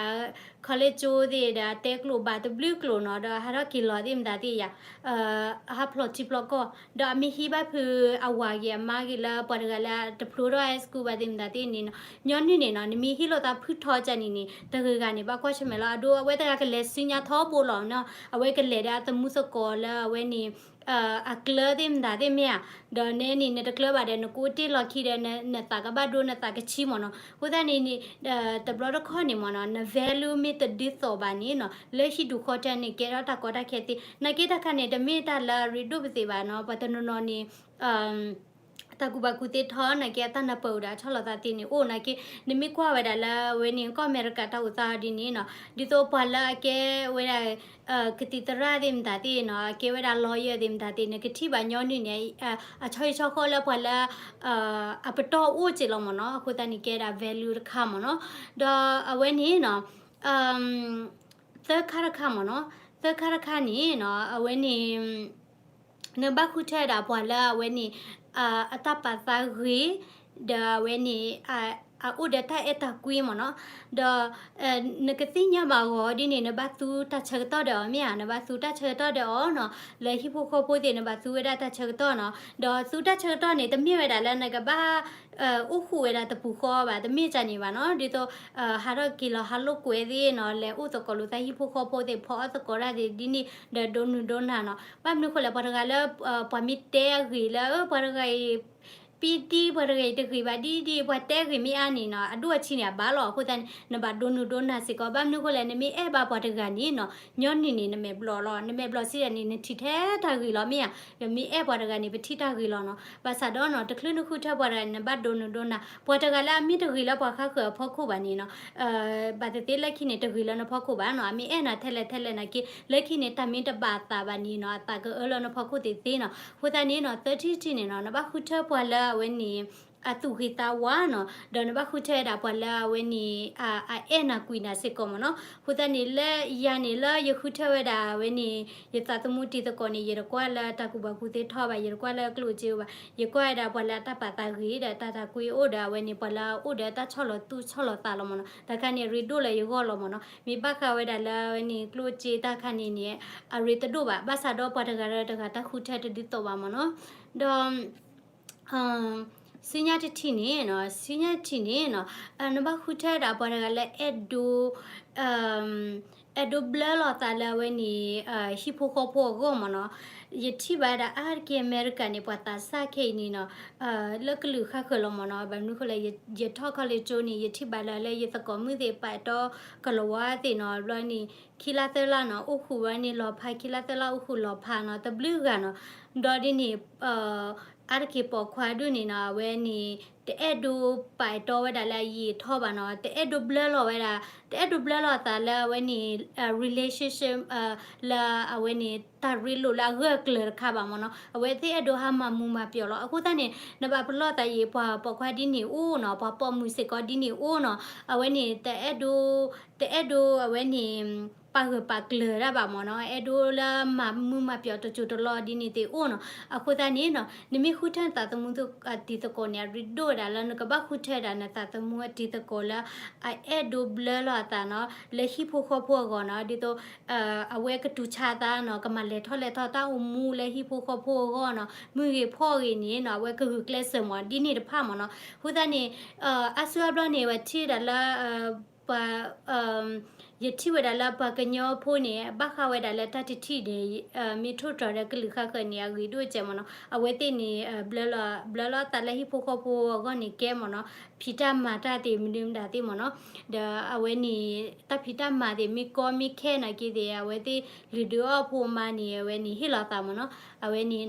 college ကၠိသ့ၣ်ဒီးတဲကျိာ်ဘၣ်တဘျုးကျိာ်နီၤ, ဒီးဟးထီၣ်က့ၤလီၤသ့ၣ်မတၤသ့ၣ်ယၤ ဟးဖျိးထံဖျိးကီၢ်, ဒီးအမ့ၢ်ဟံးဘၣ်ဖုးအဝၤဂ့ၤအမါဂ့ၤလၢပှၤတဂၤလၢတဖျိထီၣ် high school ဘၣ်သ့ၣ်မတၤသ့ၣ်န့ၣ်နီၤ, ညီနုၢ်န့ၣ်နီၤ နမ့ၢ်ဟ့ၣ်လိာ်သးဖုၣ်ထီကၢန့ၣ်န့ၣ် တဂ့ၤဂၤန့ၣ် ဘၣ်ကွၢ်ဆၢၣ်မဲာ်လီၤ, အဒိအဝဲတဂၤကလဲၤဆူညါထီဘိလီၤနီၤ, အဝဲကလဲၤဒီးအသမူသကိးလၢအဝဲန့ၣ် အကျၢၤသ့ၣ်မတၤသ့ၣ်မ့ၢ်ဧါ, ဒီးနဲန့ၣ် နတကျၢၤဘၣ်ဒီး နကအိၣ်တ့ၢ်လီၢ်ခံဒီး နသးကဘၣ်ဒိ နသးကဆံးမ့ၢ်နီၤ, အဃိသတးန့ၣ်န့ၣ် တဘျီတခီၣ်န့ၣ်မ့ၢ်နီၤ န value မ့ၢ်တဒ်သိးဘၣ်န့ၣ်နီၤ လၢဟံၣ်ဒူၣ်ဃီထၢန့ၣ် ကဲထီၣ်တၢ်ကီတၢ်ခဲသ့, နာ်က့တၢ်ခါန့ၣ် တမ့ၢ်တၢ်လၢအရ့ဒိၣ်ပသ့ၣ်ဘၣ်နီၤ, ပှၤတနီၤနီၤန့ၣ် တၢ်ကူၣ်ဘၣ်ကူၣ်သ့ထီ နာ်က့အတၢ်နၢ်ပၢၢ်အိၣ်ဒီးအဆီၣ်လီၤသးသ့န့ၣ် အိၣ်နာ်က့ နမ့ၢ်ကွၢ်ဝဲဒၣ်လၢအဝဲန့ၣ် ကီၢ်အမဲရကၤတၢ်အိၣ်သးဒ်န့ၣ်နီၤ, ဒ်သိးပှၤလၢအကဲဝဲဒၣ် ကသံၣ်သရၣ်သ့ၣ်မတၤသ့ၣ်နီၤ, အကဲဝဲဒၣ် lawyer သ့ၣ်မတၤသ့ၣ် နကထံၣ်ဘၣ်ညီနုၢ်န့ၣ် အဆီဟံၣ်ဆီဃီလၢပှၤလၢ အပတီၢ်အိၣ်စ့ၢ်လီၤမ့ၢ်နီၤ, အဃိသတးန့ၣ်ကဲဒၣ် value တခါမ့ၢ်နီၤ, ဒီးအဝဲန့ၣ်နီၤ သၢခါတခါမ့ၢ်နီၤ, သၢခါတခါန့ၣ်နီၤ အဝဲန့ၣ် နဘၣ်ဃုထၢဒၣ်ပှၤလၢအဝဲန့ၣ် အတၢ်ပာ်သးဂ့ၤ, ဒီးအဝဲန့ၣ် အအိၣ်ဒီးတၢ်အဲၣ်တၢ်ကွံမ့ၢ်နီၤ, ဒီး နကသ့ၣ်ညါဘၣ်အဂီၢ်ဒ်န့ၣ် နဘၣ်သူတၢ်ဆၢကတီၢ်ဒီးအီၤမ့ၢ်ဧါ, နဘၣ်သူတၢ်ဆၢကတီၢ်ဒီးအီၤနီၤ, လၢဟံၣ်ဖိဃီဖိသ့ၣ် နဘၣ်သူဝဲဒၣ်တၢ်ဆၢကတီၢ်နီၤ, ဒီးသူတၢ်ဆၢကတီၢ်န့ၣ် တမ့ၢ်ဝဲဒၣ်လၢနကဘၣ် အိၣ်ဃူဝဲဒၣ်တပူၤဃီဘၣ်, တမ့ၢ်ဒ်န့ၣ်ဘၣ်နီၤ, ဒ်သိး ဟးထီၣ်က့ၤလီၤဟးလိာ်ကွဲသ့ၣ်နီၤ, လဲၤအိၣ်သကိးလိာ်သးဟံၣ်ဖိဃီဖိသ့ၣ် ဖီအီၣ်သကိးတၢ်သ့ၣ်ဒ်န့ၣ် ဒီးဒိနုာ်ဒိနၢ်နီၤ, ဘၣ်မနုၤဃိလဲၣ် ပှၤတဂၤလၢ ပှၤမ့ၢ်တဲအဂ့ၢ်လၢ ပှၤတဂၤအံၤ ပံဒံ ပှၤတဂၤအံၤတဂ့ၤဘၣ်ဒ်ဒ် ပှၤတဲအဂ့ၢ်မ့ၢ်အါန့ၣ်နီၤ အဒိၣ်အဆံးန့ၣ် အဘၣ်လီၤ, အဃိသတးန့ၣ် နဘၣ်ဒိနုာ်ဒိနၢ်စ့ၢ်ကီး, ဘၣ်မနုၤဃိလဲၣ် နမ့ၢ်အဲၣ်ဘၣ်ပှၤတဂၤန့ၣ်နီၤ ညီနုၢ်န့ၣ် နမဲာ်ဘျီၣ်လီၤ, နမဲာ်ဘျီၣ်စံးဒၣ်န့ၣ် နထံၣ်ထဲတၢ်ဂ့ၤလီၤမ့ၢ်ဧါ, ယမ့ၢ်အဲၣ်ပှၤတဂၤန့ၣ် ပထံၣ်တၢ်ဂ့ၤလီၤနီၤ, ဘၣ်ဆၣ်ဒီးနီၤ တချုးနဃုထၢပှၤတဂၤန့ၣ် နဘၣ်ဒိနုာ်ဒိနၢ်, ပှၤတဂၤလၢအမ့ၢ်တဂ့ၤလၢပှၤဃါဃၢၤအဖီခိၣ်ဘၣ်န့ၣ်နီၤ ဘၣ်သ့ၣ်သ့ၣ်လၢခံန့ၣ် တဂ့ၤလၢနဖီခိၣ်ဘၣ်နီၤ, အမ့ၢ်အဲၣ်နၤထဲလဲၣ်ထဲလဲၣ်နာ်က့ လၢခံန့ၣ် တၢ်မ့ၢ်တဘၣ်အသးဘၣ်န့ၣ်နီၤ အသးကအၢလၢနဖီခိၣ်သ့ၣ်သ့ၣ်နီၤ, အဃိသတးန့ၣ်နီၤ သၢထံၣ်တထံၣ်န့ၣ်နီၤ နဘၣ်ဃုထၢပှၤလၢအဝဲန့ၣ် အသူၣ်ဂ့ၤသးဝါနီၤ, ဒီးနဘၣ်ဃုထၢဝဲဒၣ်ပှၤလၢအဝဲန့ၣ် အအဲၣ်နၤကွံာ်နၤစ့ၢ်ကီးမ့ၢ်နီၤ, အဃိသတးန့ၣ် လၢယၤန့ၣ်လၢယဃုထၢဝဲဒၣ်ဝဲန့ၣ် ယသးသမူတံၤသကိးန့ၣ် ယတကွၢ်လၢတၢ်ကူၣ်ဘၣ်ကူၣ်သ့ထီဘၣ်, ယတကွၢ်လၢကျိၣ်စ့အိၣ်ဘၣ်, ယကွၢ်ဝဲဒၣ်ပှၤလၢအတၢ်ပာ်သးဂ့ၤဒီး တၢ်သးကွံအိၣ်ဒီး အဝဲန့ၣ် ပှၤလၢအအိၣ်ဒီးတၢ်ဆီၣ်လီၤသူၣ်ဆီၣ်လီၤသးလီၤမ့ၢ်နီၤ, တၢ်ခါန့ၣ် အရ့ဒိၣ်လၢယဂီၢ်လီၤမ့ၢ်နီၤ, မ့ၢ်ဘၣ်ဃးဝဲဒၣ်လၢဝဲန့ၣ် ကျိၣ်စ့တၢ်ခါန့ၣ်န့ၣ် အရ့တဒိၣ်ဘၣ်, ဘၣ်ဆၣ်ဒီးပှၤတဂၤဒီးတဂၤတၢ်ဃုထၢတဒ်သိးဘၣ်မ့ၢ်နီၤ, ဒီး ဆူညါတထံၣ်န့ၣ်နီၤ, ဆူညါတထံၣ်န့ၣ်နီၤ, နဘၣ်ဃုထၢဒၣ်ပှၤတဂၤလၢအဲၣ်ဒိ အဲၣ်ဒိးဘျၢလီၤသးလၢအဝဲန့ၣ် ဟံၣ်ဖိဃီဖိအဂီၢ်မ့ၢ်နီၤ, ယထံၣ်ဘၣ်ဝဲဒၣ်အါတက့ၢ်အမဲရကၤန့ၣ် ပှၤသးစၢ်ခဲအံၤန့ၣ်နီၤ, လၢကလုာ်ဃါဃၢၤလီၤမ့ၢ်နီၤ, ဘၣ်မနုၤဃိလဲၣ် ယထီၣ် college ကၠိန့ၣ် ယထံၣ်ဘၣ်လၢ လၢယသကိးမုၣ်သ့ၣ်ပာ်တီကလီၤဝါသ့ၣ်နီၤ, ဘျီန့ၣ် ခံလါသၢလါနီၤ အိၣ်ဃုာ်ဝဲန့ၣ်လီၤဖး ခံလါသၢလါအိၣ်ဃုာ်လီၤဖးနီၤ တဘျုးဂၤနီၤ, ဒီးဒ်န့ၣ် အါတက့ၢ်ပိာ်ခွါဒုၣ်န့ၣ်နီၤ အဝဲန့ၣ် တအဲၣ်ဒိးပာ်တီဝဲဒၣ်လၢအယံာ်ထီၣ်ဘၣ်နီၤ, တအဲၣ်ဒိးဘျၢလီၤဝဲဒၣ် တအဲၣ်ဒိးဘျၢလီၤသးလၢအဝဲန့ၣ် relationship လၢအဝဲန့ၣ် တၢ်ရ့လိာ်လၢအဂၢၢ်အကျၢၤတခါဘၣ်မ့ၢ်နီၤ, အဝဲသ့ၣ်အဲၣ်ဒိးဟးမၤမူမၤပျီၤလီၤ, အဃိသတးန့ၣ် နဘၣ်ပလီၢ်သးအံၤ ပှၤပိာ်ခွါဒ်န့ၣ်အိၣ်နီၤ, ပှၤပိာ်မုၣ်စ့ၢ်ကီးဒ်န့ၣ်အိၣ်နီၤ, အဝဲန့ၣ် တအဲၣ်ဒိး တအဲၣ်ဒိးအဝဲန့ၣ် ပာ်ဂၢၢ်ပာ်ကျၢၤတၢ်ဘၣ်မ့ၢ်နီၤ, အဲၣ်ဒိးလၢမၤမူမၤပျီၤတစိၤတလီၢ်ဒ်န့ၣ်သ့ၣ်အိၣ်နီၤ, အဃိသတးန့ၣ်နီၤ နမ့ၢ်ဃုထၢနသးသမူအတံၤသကိးန့ၣ် အရ့ဒိၣ်ဝဲဒၣ်လၢနကဘၣ်ဃုထၢဒၣ်နသးသမူအတံၤသကိးလၢ အအဲၣ်ဒိးဘျၢလီၤအသးနီၤ လၢဟံၣ်ဖိဃီဖိအဂီၢ်နီၤ, ဒ်သိး အဝဲကတူၢ်ဆါအသးနီၤ, ကမၤလဲၤထီၣ်လဲၤထီၣ်တၢ်အိၣ်မူလၢဟံၣ်ဖိဃီဖိအဂီၢ်နီၤ, မုၢ်ဂ့ၤဖီၣ်ဂ့ၤန့ၣ်နီၤ အဝဲကဂုာ်ကျဲးစၢးမ့ၢ်ဒ်န့ၣ်တဖၣ်မ့ၢ်နီၤ, အဃိသတးန့ၣ် အါစုအါဘျီန့ၣ် ပထံၣ်ဒၣ်လၢ ပှၤ ယထံၣ်ဝဲဒၣ်လၢပှၤကညီဖိန့ၣ် ဘၣ်ဃးဝဲဒၣ်လၢတၢ်တထံၣ်န့ၣ် မ့ၢ်ထိၣ်တြီၤဒီးကလုာ်ဃၣ်ဃၢၤန့ၣ် အဂ့ၤဒိၣ်ကဲးမ့ၢ်နီၤ. အဝဲသ့ၣ်န့ၣ် ဘျၢလီၤအသးလၢဟံၣ်ဖိဃီဖိအဂီၢ်န့ၣ်ကဲမ့ၢ်နီၤ, ဖံးတၢ်မၤတၢ်သ့ၣ်မနုၤမတၤသ့ၣ်မ့ၢ်နီၤ. ဒီးအဝဲန့ၣ် တၢ်ဖံးတၢ်မၤသ့ၣ် မ့ၢ်ကီမ့ၢ်ခဲနာ်က့သ့ၣ် အဝဲသ့ၣ်လုၢ်ဒုးအီၣ်ဖိမါန့ၣ် အဝဲန့ၣ်ဟ့ၣ်လီၤသးမ့ၢ်နီၤ. အဝဲန့ၣ်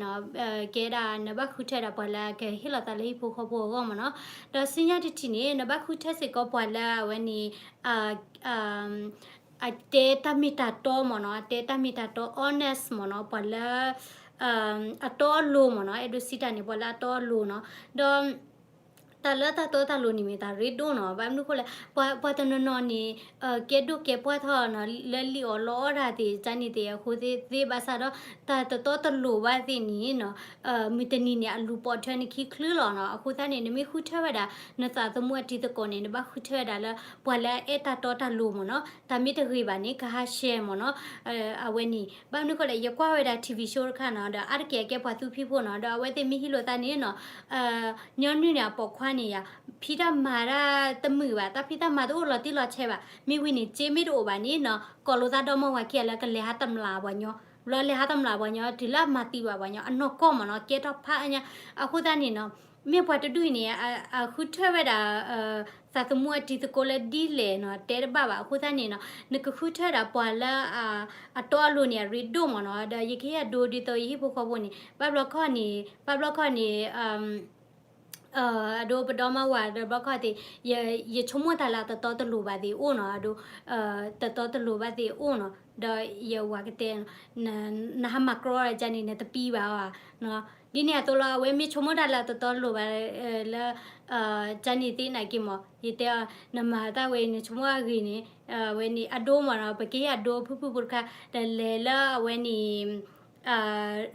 ကဲဒၣ်နဘၣ်ဃုထၢဒၣ်ပှၤလၢအကဟ့ၣ်လီၤသးလၢဟံၣ်ဖိဃီဖိအဂီၢ်မ့ၢ်နီၤ. ဒီးဆူညါတထံၣ်န့ၣ် နဘၣ်ဃုထၢစ့ၢ်ကီးပှၤလၢအဝဲန့ၣ် အတဲတၢ်မ့ၢ်တၢ်တီမ့ၢ်နီၤ, အတဲတၢ်မ့ၢ်တၢ်တီ honest မ့ၢ်နီၤ, ပှၤလၢ အတီအလိၤမ့ၢ်နီၤ, အဲၣ်ဒိးစံးတၢ်န့ၣ် ပှၤလၢအတီအလိၤနီၤ. ဒီး တၢ်လၢတၢ်တီတၢ်လိၤန့ၣ်မ့ၢ်တၢ်ရ့ဒိၣ်နီၤ, ဘၣ်မနုၤဃိလဲၣ်, ပှၤတနီၤနီၤန့ၣ် ကဲဒိၣ်ကဲပှၢ်ထီၣ်နီၤ, လၢလံာ်အီၣ်လီအီၣ်တၢ်သ့ၣ် ကန့ၣ်သ့ၣ်အဃိသ့ၣ်ဘၣ်ဆၣ်ဒီး တၢ်တတီတလိၤဘၣ်သ့ၣ်န့ၣ်နီၤ, မုၢ်တနံၤန့ၣ် အလူၤပိာ်ထွဲနခံချုလီၤနီၤ. အဃိသတးန့ၣ် နမ့ၢ်ဃုထၢဝဲဒၣ် နသးသမူအတံၤသကိးန့ၣ် နဘၣ်ဃုထၢဝဲဒၣ်လၢ ပှၤလၢအအဲၣ်တၢ်တီတၢ်လိၤမ့ၢ်နီၤ, တၢ်မ့ၢ်တဂ့ၤဘၣ်န့ၣ် ကဟးရှဲမ့ၢ်နီၤ. အဝဲန့ၣ် ဘၣ်မနုၤဃိလဲၣ်, ယကွၢ်ဝဲဒၣ် ထံၣ်ဝံၣ် show တခါနီၤ, ဒီးအါတက့ၢ်အကဲပှၤသူဖံးဖိနီၤ, ဒီးအဝဲသ့ၣ်မ့ၢ်ဟံးလိာ်သးန့ၣ်နီၤ, ညီနုၢ်န့ၣ် အပိာ်ခွါန့ၣ်ယါ, ဖံးတၢ်မၤတၢ်တမုာ်ဘၣ်, တၢ်ဖံးတၢ်မၤတအိၣ်လီၤတံၢ်လီၤဆဲးဘၣ်, မ့ၢ်ဝံၤန့ၣ် စ့မ့ၢ်တအိၣ်ဘၣ်န့ၣ်နီၤ, ကိးလိာ်သးဒီမါဝၤခံဂၤလၢကလဲၤဟးတမျးပှၤညီ, ဘျီလဲၤဟးတမျးပှၤညီ တုၤလၢအမၤသံဘၣ်ပှၤညီ, အနီၢ်ကီၢ်မ့ၢ်နီၤ, ကဲထီၣ်ဖးအါညါ, အဃိသတးန့ၣ်နီၤ, မ့ၢ်ပှၤတဒူၣ်အံၤန့ၣ် အဃုထၢဝဲဒၣ် သးသမူအတံၤသကိးလၢဒ်လဲၣ်နီၤ, တဲတဘၣ်ဘၣ်. အဃိသတးန့ၣ်နီၤ, နကဃုထၢဒၣ်ပှၤလၢ အတီအလိၤန့ၣ် အရ့ဒိၣ်မ့ၢ်နီၤ, ဒီးယကဟ့ၣ်အဒိဒ်သိးယဟံၣ်ဖိဃီဖိန့ၣ် ဘၣ်ဘျီခီၣ်န့ၣ် ဘၣ်ဘျီခီၣ်န့ၣ် အဒိပဒီမါဝၤဒီးဘျီခီၣ်သ့ၣ်, ယဆိကမိၣ်တၢ်လၢအတတီတလိၤဘၣ်သ့ၣ်အိၣ်နီၤ, အဒိ တတီတလိၤဘၣ်သ့ၣ်အိၣ်နီၤ, ဒီးယဝၤကတဲ နဟးမၤကြီဒ်န့ၣ် နတပံဘၣ်အီၤ, ဒ်န့ၣ်အသိးလီၤ, အဝဲမ့ၢ်ဆိကမိၣ်တၢ်လၢအတတီတလိၤဘၣ် လၢ ကန့ၣ်သ့ၣ်နာ်က့မ့ၢ်, ယတဲအီၤ နမၤတၢ်ဝဲအံၤ နဆိကမိၣ်အဂ့ၤန့ၣ်, အဝဲန့ၣ် အဒိမ့ၢ်နီၤ, ပကဟ့ၣ်အဒိဖုၣ်ဖုၣ်ဖိတခါ, ဒီးလဲၤလၢအဝဲန့ၣ်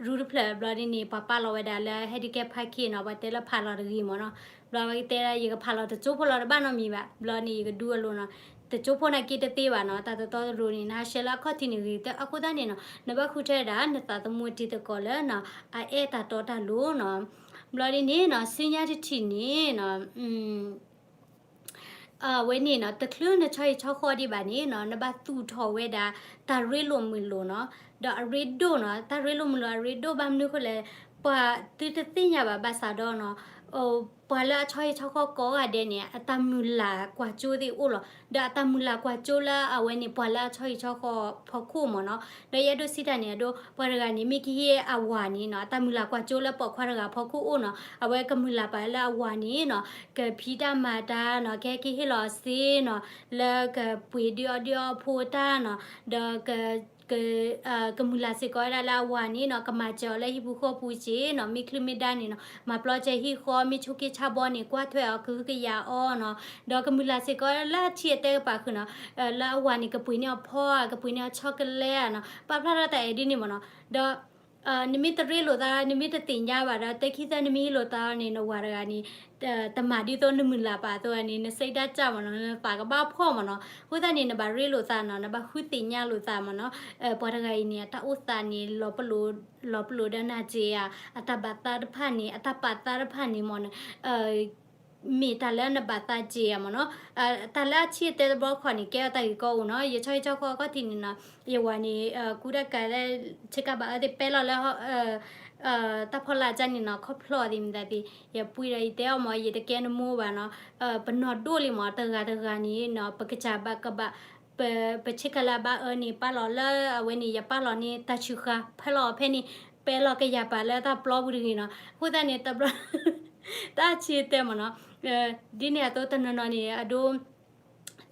ရူတဖျၢၣ်ဘျီဒ်န့ၣ် ပှၤပာ်လီၤဝဲဒၣ်လၢ handicap parking နီၤ, ပှၤတဲလၢဖးလီၤတဂ့ၤမ့ၢ်နီၤ, ဘျီဝဲကတဲဒၣ် ယကဖးလီၤတကၠိဖိလီၤ တဘၣ်နီတမံၤဘၣ်, ဘျီန့ၣ် ယကဒုအလိၤနီၤ, တကၠိဖိနာ်က့တသ့ဘၣ်နီၤ, တၢ်တတီတလိၤန့ၣ် နဟးရှဲလၢအခီၣ်ထံးန့ၣ်ဂ့ၤ, အဃိသတးန့ၣ်နီၤ, နဘၣ်ဃုထၢဒၣ် နသးသမူအတံၤသကိးလၢနီၤ, အအဲၣ်တၢ်တီတၢ်လိၤနီၤ, ဘျီဒ်န့ၣ်နီၤ, ဆူညါတထံၣ်န့ၣ်နီၤ အဝဲန့ၣ်နီၤ, တချုးနဆီဟံၣ်ဆီဃီဒံးဘၣ်န့ၣ်နီၤ, နဘၣ်သူၣ်ထီၣ်ဝဲဒၣ် တၢ်ရ့လိာ်မုာ်လိာ်နီၤ, ဒီးအရ့ဒိၣ်နီၤ, တၢ်ရ့လိာ်မုာ်လိာ်အရ့ဒိၣ်ဘၣ်မနုၤဃိလဲၣ်, ပှၤသုတသ့ၣ်ညါဘၣ်ဘၣ်ဆၣ်ဒီးနီၤ, ပှၤလၢအဆီဟံၣ်ဆီဃီကိးဂၤဒဲးန့ၣ် အတၢ်မုၢ်လၢ်ကွၢ်စိသ့ၣ်အိၣ်လီၤ, ဒီးအတၢ်မုၢ်လၢ်ကွၢ်စိလၢအဝဲန့ၣ် ပှၤလၢအဆီဟံၣ်ဆီဃီဖီခိၣ်မ့ၢ်နီၤ, ဒီးယအဲၣ်ဒိးစံးတၢ်န့ၣ် အဒိ ပှၤတဂၤန့ၣ် မ့ၢ်ကဟ့ၣ်အဝၤန့ၣ်နီၤ, အတၢ်မုၢ်လၢ်ကွၢ်စိလၢပိာ်ခွါတဂၤဖီခိၣ်အိၣ်နီၤ, အဝဲကမုၢ်လၢ်ပာ်လၢအဝၤန့ၣ်နီၤ, ကဖံးတၢ်မၤတၢ်နီၤ, ကဟဲက့ၤဟ့ၣ်လီၤစ့နီၤ, လၢကပှ့ၤဒုးအီၣ်ဒုးအီဖိတၢ်နီၤ, ဒီး ကမုၢ်လၢ်စ့ၢ်ကီးဝဲဒၣ်လၢအဝၤန့ၣ်နီၤ, ကမၤစၢၤအီၤလၢဟံၣ်ပူၤဃီပူၤစ့နီၤ, မ့ၢ်ချုးမ့ၢ်ဒါန့ၣ်နီၤ, မၤပျီစဲၤဟံၣ်ဃီ, မ့ၢ်ဆိးက့ဆါဘီန့ၣ် ကွၢ်ထွဲအီၤကဟုကယာ်အီၤနီၤ, ဒီးကမုၢ်လၢ်စ့ၢ်ကီးလၢအထံအတဲကပၤဃုာ်နီၤ, လၢအဝၤန့ၣ် ကပှ့ၤန့ၢ်အီၤဖီဧါ, ကပှ့ၤန့ၢ်အီၤ chocolate ဧါနီၤ, ပာ်ဖျါထီၣ်တၢ်အဲၣ်ဒ်န့ၣ်မ့ၢ်နီၤ, ဒီး နမ့ၢ်တရ့လိာ်သး, နမ့ၢ်တသ့ၣ်ညါဘၣ်ဒီး တၢ်ခံသၢနမ့ၢ်ဟ့ၣ်လိာ်သးန့ၣ် နဝၤတဂၤန့ၣ် တမၤဒ်သိးနမုၢ်လၢ်ပာ်အသိးန့ၣ် နစိတ်ဓာတ်ကျမ့ၢ်နီၤ, နသးကဘၣ်ဖှီၣ်မ့ၢ်နီၤ, အဃိသတးန့ၣ် နဘၣ်ရ့လိာ်သးနီၤ, နဘၣ်ဃုသ့ၣ်ညါလိာ်သးမ့ၢ်နီၤ, ပှၤတဂၤအံၤန့ၣ် အတၢ်အိၣ်သးန့ၣ် လီၤပလိာ်ဒီးနၤစ့ဧါ, အတၢ်ဘၣ်သးတဖၣ်န့ၣ် အတၢ်ပာ်သးတဖၣ်န့ၣ်မ့ၢ်နီၤ မ့ၢ်တၢ်လၢနဘၣ်သးစ့ဧါမ့ၢ်နီၤ, တၢ်လၢအဆံးအတဲတဘျီခီန့ၣ် ကဲအီၤတၢ်ဂ့ၢ်ကီအိၣ်နီၤ, ယဆီဟံၣ်ဆီဃီအခီၣ်ထံးန့ၣ်နီၤ, ယဝၤန့ၣ် ကူတၢ်ကးလၢ ဆ့ကၤဘၣ်အၢသ့ၣ် ပဲလီၤလၢ တၢ်ဖီလာ်ကၢ်န့ၣ်နီၤ, ခီဖျိသ့ၣ်မတၤသ့ၣ်, ယပှ့ၤဒီးယတဲအီၤမ့ၢ် ယတကဲနမိၢ်ဘၣ်နီၤ, ပနီၢ်ဒိၣ်လံမ့ၢ် တဂၤတဂၤန့ၣ်နီၤ, ပကစၢ်ဘၣ်ကဘၣ် ပဆ့ကၤလၢအဘၣ်အၢန့ၣ် ပာ်လီၤလၢအဝဲန့ၣ် ယပာ်လီၤန့ၢ်တၢ်ဆူၣ်ဃာ် ဖဲလီၤဖဲန့ၣ် ပဲလီၤကယၤပာ်လၢတၢ်ပျီပူၤတဂ့ၤနီၤ, အဃိသတးန့ၣ် တဘျီ တၢ်ဆံးတဲမ့ၢ်နီၤ, ဒ်န့ၣ်အသိးတနီၤနီၤန့ၣ် အဒိ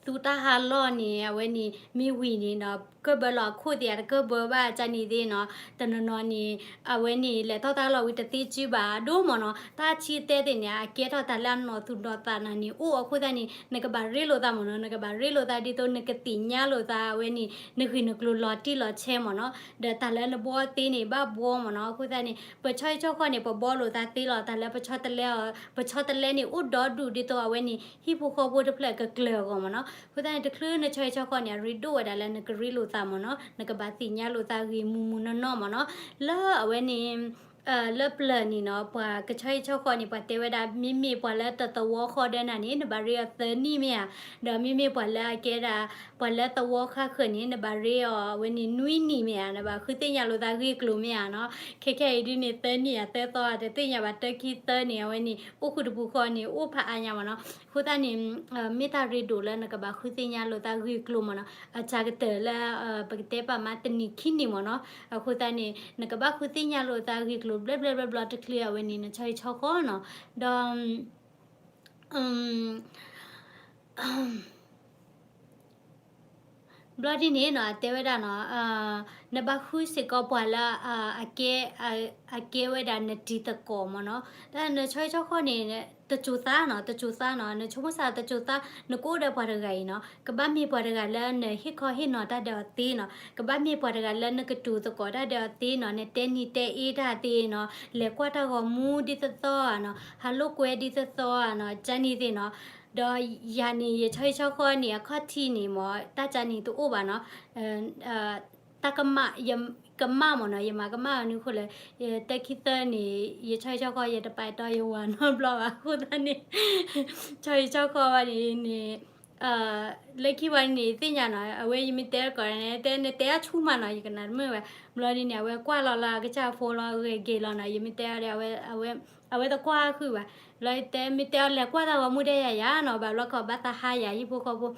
သူတၢ်ဟးလီၢ်န့ၣ် အဝဲန့ၣ် မ့ၢ်ဝံၤန့ၣ်နီၤ, ကၢၢ်ဘၢလီၤအခိၣ်သ့ၣ် အတကၢၢ်ဘၢဘၣ်ကၢ်န့ၣ်သ့ၣ်နီၤ, တနီၤနီၤန့ၣ် အဝဲန့ၣ် လဲၤထီၣ်တၢ်လီၢ်ဝံၤတသ့စုဘၣ်အဒိမ့ၢ်နီၤ, တၢ်ဆံးတဲသ့ၣ်န့ၣ် အကဲထီၣ်တၢ်လၢအနီၢ်သူၣ်နီၢ်သးနၤန့ၣ် အိၣ်အဃိသတးန့ၣ် နကဘၣ်ရ့လိာ်သးမ့ၢ်နီၤ, နကဘၣ်ရ့လိာ်သးဒ်သိးနကသ့ၣ်ညါလိာ်သး အဝဲန့ၣ် နဂ့ၢ်နကျိၤလီၤတံၢ်လီၤဆဲးမ့ၢ်နီၤ, ဒီးတၢ်လၢနဘှီသ့န့ၣ် ဘၣ်ဘှီမ့ၢ်နီၤ, အဃိသတးန့ၣ် ပဆီဟံၣ်ဆီဃီန့ၣ် ပဘှီလိာ်သးသ့လီၤ, တၢ်လၢပဆီတလဲအီၤ ပဆီတလဲန့ၣ် အိၣ်ဒီဒူၣ်ဒ်သိးအဝဲန့ၣ် ဟံၣ်ဖိဃီဖိတဖျၢၣ်ကကျၢၤအဂီၢ်မ့ၢ်နီၤ, အဃိသတးန့ၣ် တချုးနဆီဟံၣ်ဆီဃီန့ၣ် အရ့ဒိၣ်ဝဲဒၣ်လၢနကရ့လိာ်သးမ့ၢ်နီၤ, နကဘၣ်သ့ၣ်ညါလိာ်သးဂ့ၤမုၢ်မုၢ်နီၢ်နီၢ်မ့ၢ်နီၤ, လၢအဝဲန့ၣ် လၢပျၢၤန့ၣ်နီၤ ပှၤကဆီဟံၣ်ဆီဃီန့ၣ် ပှၤတဲဝဲဒၣ် မ့မ့ၢ်ပှၤလၢတသဝီဃီဒီးနၤန့ၣ် နဘၣ်ရ့အီၤသၢနံၣ်မ့ၢ်ဧါ, ဒီးမ့မ့ၢ်ပှၤလၢအကဲဒၣ် ပှၤလၢသဝီဃါဃၢၤန့ၣ် နဘၣ်ရ့အီၤအဝဲန့ၣ်နွံနံၣ်မ့ၢ်ဧါ, နဘၣ်ဃုသ့ၣ်ညါလိာ်သးဂ့ၢ်ကျိၤမ့ၢ်ဧါနီၤ. ခဲခဲအံၤဒ်န့ၣ် သၢနံၣ်ဧါ သၢသီဧါ တသ့ၣ်ညါဘၣ်, တၢ်ခံသၢန့ၣ် အဝဲန့ၣ် အိၣ်ဃုာ်တပူၤဃီန့ၣ် အိၣ်ဖးအါညါမ့ၢ်နီၤ. အဃိသတးန့ၣ် မ့ၢ်တၢ်ရ့ဒိၣ်လၢနကဘၣ်ဃုသ့ၣ်ညါလိာ်သးဂ့ၢ်ကျိၤမ့ၢ်နီၤ, အစှၤကတၢၢ်လၢ ပကတဲပာ်မးတနံၣ်ခံနံၣ်မ့ၢ်နီၤ. အဃိသတးန့ၣ် နကဘၣ်ဃုသ့ၣ်ညါလိာ်သးဂ့ၢ်ကျိၤ ဘျဲဘျဲဘျီဘျီတချုးအဝဲန့ၣ် နဆီဟံၣ်ဆီဃီနီၤ. ဒီး ဘျီဒ်န့ၣ်နီၤ အတဲဝဲဒၣ်နီၤ, နဘၣ်ဃုစ့ၢ်ကီးပှၤလၢ အကဲဝဲဒၣ်နတံၤသကိးမ့ၢ်နီၤ. တၢ်နဆီဟံၣ်ဆီဃီန့ၣ် တစိၤသးနီၤ, တစိၤသးနီၤ, နဆိကမိၣ်ဆၣ်တစိၤသး နကအိၣ်ဒီးပှၤတဂၤအံၤနီၤ, ကဘၣ်မ့ၢ်ပှၤတဂၤလၢနဟ့ၣ်ခီဟ့ၣ်နီၤတၢ်ဒီးအီၤသ့နီၤ, ကဘၣ်မ့ၢ်ပှၤတဂၤလၢနကတိၤသကိးတၢ်ဒီးအီၤသ့နီၤ, နတဲနံၤတဲအ့တၢ်သ့နီၤ, လဲၤကွၢ်တၢ်ဂီၤမူဒ်သိးသိးဧါနီၤ, ဟးလိာ်ကွဲဒ်သိးသိးဧါနီၤ, ကန့ၣ်သ့ၣ်နီၤ. ဒီးယၤန့ၣ် ယဆီဟံၣ်ဆီဃီန့ၣ် အခီၣ်ထံးန့ၣ်မ့ၢ် တၢ်ကန့ၣ်တအိၣ်ဘၣ်နီၤ. တၢ်ကမၣ်, ယကမၣ်မ့ၢ်နီၤ, ယမၤကမၣ်အီၤန့ၣ်အဃိလဲၣ်, တၢ်ခံသၢန့ၣ် ယဆီဟံၣ်ဆီဃီ ယတပာ်အဲၣ်တီယဝၤနီတဘျီဘၣ်. အဃိသတးန့ၣ် ဆီဟံၣ်ဆီဃီဝဲန့ၣ်န့ၣ် လၢခံဝဲန့ၣ် သ့ၣ်ညါနီၤ, အဝဲယမ့ၢ်တဲတကိးန့ၣ် တဲနတဲအါဆူၣ်မးနီၤ, ယကနၣ်တမုာ်ဝဲ. ဘျီဒ်န့ၣ် အဝဲကွၢ်လီၤလၢအကစၢ်ဖိလီၤ ဂဲၤက့ၤလီၤနီၤ, ယမ့ၢ်တဲအီၤဒီး အဝဲတကွၢ်ဃုာ်ဘၣ်. ဘျီတဲမ့ၢ်တဲအီၤလဲၤကွၢ်တၢ်ဂီၤမူဒဲယၤယၤနီၤ, ဘၣ်ဘျီခီဘၣ်သးဟါယၤဟံၣ်ဖိဃီဖိ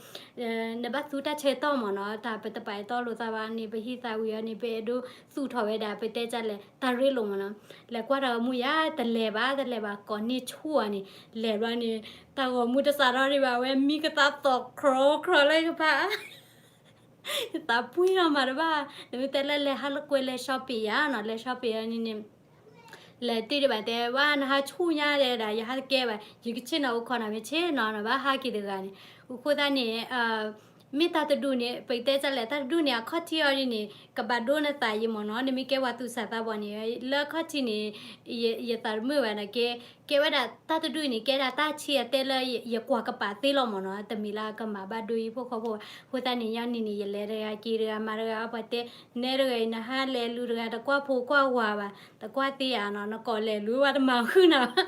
နဘၣ်သူတၢ်ဆၢကတီၢ်မ့ၢ်နီၤ, တၢ်ပတပာ်အဲၣ်တီလိာ်သးဘၣ်န့ၣ် ပဟံးသးဝံၤအီၤန့ၣ် ပအဲၣ်ဒိးသူၣ်ထီၣ်ဝဲဒၣ် ပတဲကလဲၣ် တၢ်ရ့လိာ်မ့ၢ်နီၤ. လဲၤကွၢ်တၢ်ဂီၤမူယၤ တလဲၤဘၣ် တလဲၤဘၣ် ကိးန့ၢ်ဆူၣ်အီၤန့ၣ် လဲၤဘျီန့ၣ် တၢ်ဂီၤမူတစးထီၣ်ဒံးဘၣ် အဝဲမံကသးသီၣ်ခြီခြီလၢကဖး ယသးပှံၢ်ထီၣ်မးတဘၣ်, နမ့ၢ်တဲလၢလဲၤဟးလိာ်ကွဲလဲၤ shopping ယၤနီၤ, လဲၤ shopping အီၤန့ၣ်န့ၣ် လဲၤတ့ၢ်ဒံးဘၣ်တဲ ဝဲနဟးဆူၣ်ညါဒဲးဒၣ် ယဟးတကဲဘၣ် ယကဆ့ၣ်နီၤအိၣ်ခိးနၤမ့ၢ်ဆ့ၣ်နီၤ နဘၣ်ဟးက့ၤတဂၤန့ၣ်, အဃိသတးန့ၣ် မ့ၢ်တၢ်တဒူၣ်န့ၣ် ပတဲတၢ်လဲၣ် တၢ်တဒူၣ်န့ၣ် အခီၣ်ထံးအီၤဒ်န့ၣ် ကဘၣ်ဒိနသးယံာ်မ့ၢ်နီၤ, နမ့ၢ်ကဲပှၤသူၣ်စၢ်သးဘီၣ်န့ၣ် လၢအခီၣ်ထံးန့ၣ် ယသးတမုာ်ဘၣ်နီၤ, ကဲ ကဲဝဲဒၣ်တၢ်တဒူၣ်န့ၣ် ကဲဒၣ်တၢ်ဆံးအတဲလၢယကွၢ်ကပာ်သ့လီၤမ့ၢ်နီၤ, တမ့ၢ်လၢကမၤဘၣ်ဒိယံၤဖိဃီဖိဘၣ်, အဃိသတးန့ၣ် ယၤန့ၣ်န့ၣ် ယလဲၤတဂၤက့ၤတဂၤမၤတဂၤ ပှၤတဲ နဲတဂၤအံၤ နဟးလဲၤလူၤတဂၤ တကွၢ်ဖိကွၢ်ဝၤဘၣ် တကွၢ်သ့ဧါနီၤ, နကိးလဲၤလူၤဝဲတမၤဃုာ်နၤဘၣ်,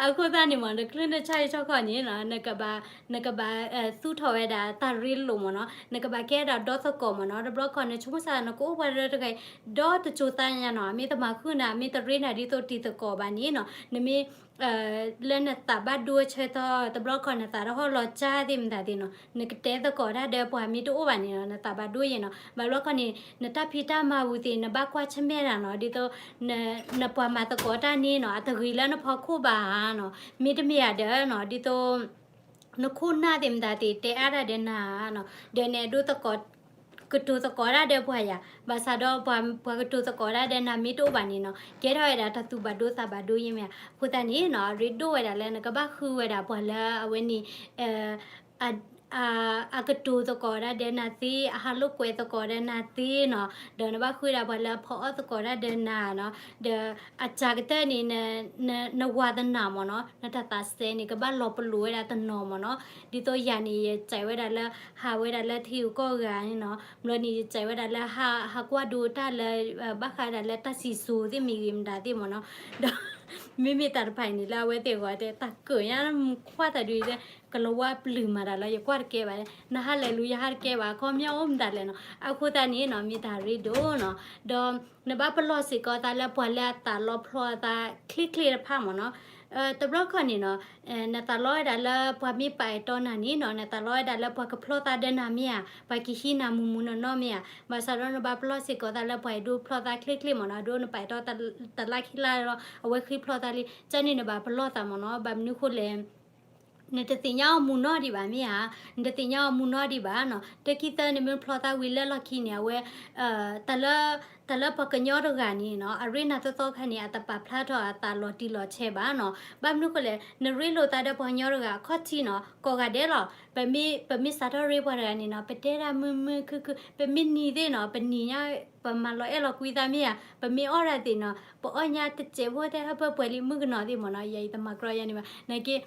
အဃိသတးန့ၣ်မ့ၢ် နချုးနဆီဟံၣ်ဆီဃီန့ၣ်နီၤ နကဘၣ် နကဘၣ်သူၣ်ထီၣ်ဝဲဒၣ်တၢ်ရ့လိာ်မ့ၢ်နီၤ, နကဘၣ်ကဲဒၣ်ဒီသကိးမ့ၢ်နီၤ, တဘျီခီနဆိကမိၣ်ဆၣ် နကအိၣ်ပှၤတဂၤတဂၤအံၤ ဒီတစိၤသးညါနီၤ, မ့ၢ်တမၤဃုာ်နၤ မ့ၢ်တရ့နၤဒ်သိးတံၤသကိးဘၣ်န့ၣ်နီၤ, နမ့ၢ် လၢနသးဘၣ်ဒိအဆၢကတီၢ် တဘျီခီနသးတဟီၣ်လီၤကၢ်သ့ၣ်မတၤသ့ၣ်နီၤ, နကတဲသကိးတၢ်ဒီးပှၤမ့ၢ်တအိၣ်ဘၣ်န့ၣ်နီၤ နသးဘၣ်ဒိယံၤနီၤ, ဘၣ်ဘျီခီန့ၣ် နတၢ်ဖံးတၢ်မၤပူၤသ့ၣ် နဘၣ်ကွၢ်ဆၢၣ်မဲာ်တၢ်နီၤ, ဒ်သိး နပှၤမၤသကိးတၢ်န့ၣ်နီၤ အတဂ့ၤလၢနဖီခိၣ်ဘၣ်ဧါနီၤ, မ့တမ့ၢ်ဧါဒီးနီၤ ဒ်သိး နခိၣ်နၢ်သ့ၣ်မတၤသ့ၣ် တဲအါတၢ်ဒီးနၤနီၤ, ဒီးနအဲၣ်ဒိးသကိး ကတိၤသကိးတၢ်ဒီးပှၤယၤ, ဘၣ်ဆၣ်ဒီးပှၤ ပှၤကတိၤသကိးတၢ်ဒီးနၤမ့ၢ်တအိၣ်ဘၣ်န့ၣ်နီၤ ကဲထီၣ်ဝဲဒၣ်တၢ်သူၣ်ဘၣ်ဒိသးဘၣ်ဒိယံၤမ့ၢ်ဧါ, အဃိသတးန့ၣ်နီၤ ရ့ဒိၣ်ဝဲဒၣ်လၢနကဘၣ်ဃုဝဲဒၣ်ပှၤလၢအဝဲန့ၣ် အ အကတိၤသကိးတၢ်ဒီးနၤသ့, အဟးလိာ်ကွဲသကိးဒီးနၤသ့နီၤ, ဒီးနဘၣ်ဃုဒၣ်ပှၤလၢအဖီအီၣ်သကိးတၢ်ဒီးနၤနီၤ, ဒီးအစှၤကတၢၢ်န့ၣ် နဝၤသနာ်မ့ၢ်နီၤ, နတၢ်သးစဲန့ၣ် ကဘၣ်လီၤပလိာ်ဝဲဒၣ်တနီၤမ့ၢ်နီၤ, ဒ်သိးယၤန့ၣ် ယစံးဝဲဒၣ်လၢ ဟးဝဲဒၣ်လၢထံဂုၤကီၢ်ဂၤန့ၣ်နီၤ, ဘျီန့ၣ် ယစံးဝဲဒၣ်လၢ ဟးကွၢ်ဒိတၢ်လၢ ဘၣ်ဃးဒၣ်လၢတၢ်စံၣ်စိၤသ့ၣ်မံၤဂ့ၤမတၤသ့ၣ်မ့ၢ်နီၤ, ဒီး မ့မ့ၢ်တၢ်တဖၣ်အံၤန့ၣ် လၢအဝဲသ့ၣ်အဂီၢ်တဲ တၢ်ကၢၣ်ညါခွါသးဒုးတဲ ကလီၤဝါပျုၢ်မၤတၢ်လၢ ယကွၢ်တကဲဘၣ်, နဟးလဲၤလူၤ ယဟးတကဲဘၣ် အခီပညီအိၣ်မတၤလဲၣ်နီၤ, အဃိသတးန့ၣ်နီၤ မ့ၢ်တၢ်ရ့ဒိၣ်နီၤ, ဒီးနဘၣ်ပလီၢ်စ့ၢ်ကီးသးလၢပှၤလၢအသးလီဖျီအသးချ့ချ့တဖၣ်မ့ၢ်နီၤ, တဘျီခီန့ၣ်နီၤ နသးလီဝဲဒၣ်လၢပှၤမ့ၢ်ပာ်အဲၣ်တီနၤန့ၣ်နီၤ နသးလီဝဲဒၣ်လၢပှၤကဖျီသးဒီးနၤမ့ၢ်ဧါ, ပှၤကဟံးနၤမုၢ်မုၢ်နီၢ်နီၢ်မ့ၢ်ဧါ, ဘၣ်ဆၣ်ဒီးနဘၣ်ပလီၢ်စ့ၢ်ကီးသးလၢပှၤအဲၣ်ဒိးဖျီသးချ့ချ့မ့ၢ်နီၤ, ဒ်နပာ်အဲၣ်တီတလါခံလါလီၤ အဝဲဃ့ဖျီသးလံ, ကန့ၣ်နဘၣ်ပလီၢ်သးမ့ၢ်နီၤ, ဘၣ်မနုၤဃိလဲၣ် နတသ့ၣ်ညါအီၤမုၢ်နီၢ်ဒံးဘၣ်မ့ၢ်ဧါ, နတသ့ၣ်ညါအီၤမုၢ်နီၢ်ဒံးဘၣ်နီၤ, တခံသၢနမ့ၢ်ဖျီသးဝံၤလၢလီၢ်ခံန့ၣ် အဝဲ တၢ်လၢ တၢ်လၢပှၤကညီတဂၤန့ၣ်နီၤ အရ့နၤသီသီခါန့ၣ် အတပာ်ဖျါထီၣ်အသးလီၤတံၢ်လီၤဆဲးဘၣ်နီၤ, ဘၣ်မနုၤဃိလဲၣ် နရ့လိာ်သးဒီးပှၤကညီတဂၤအခီၣ်ထံးနီၤ ကိးဂၤဒဲးလီၤ, ပမ့ၢ် ပမ့ၢ်စးထီၣ်ရ့ပှၤတဂၤန့ၣ်နီၤ ပတဲဒၣ်မုာ်မုာ်ခုၣ်ခုၣ် ပမ့ၢ်နံၤသ့ၣ်နီၤ ပနံၤညါ ပမၤလီၤအဲၣ်လီၤကွံသးမ့ၢ်ဧါ, ပမ့ၢ်အီၣ်တၢ်သ့ၣ်နီၤ ပအီၣ်ညါတစဲးဖိတဲဟၢဖၢပှဲၤလံမုၣ်ကနီၤသ့ၣ်မ့ၢ်နီၤ, ယအံၤတမၤကြီယၤန့ၣ်ဘၣ်, နာ်က့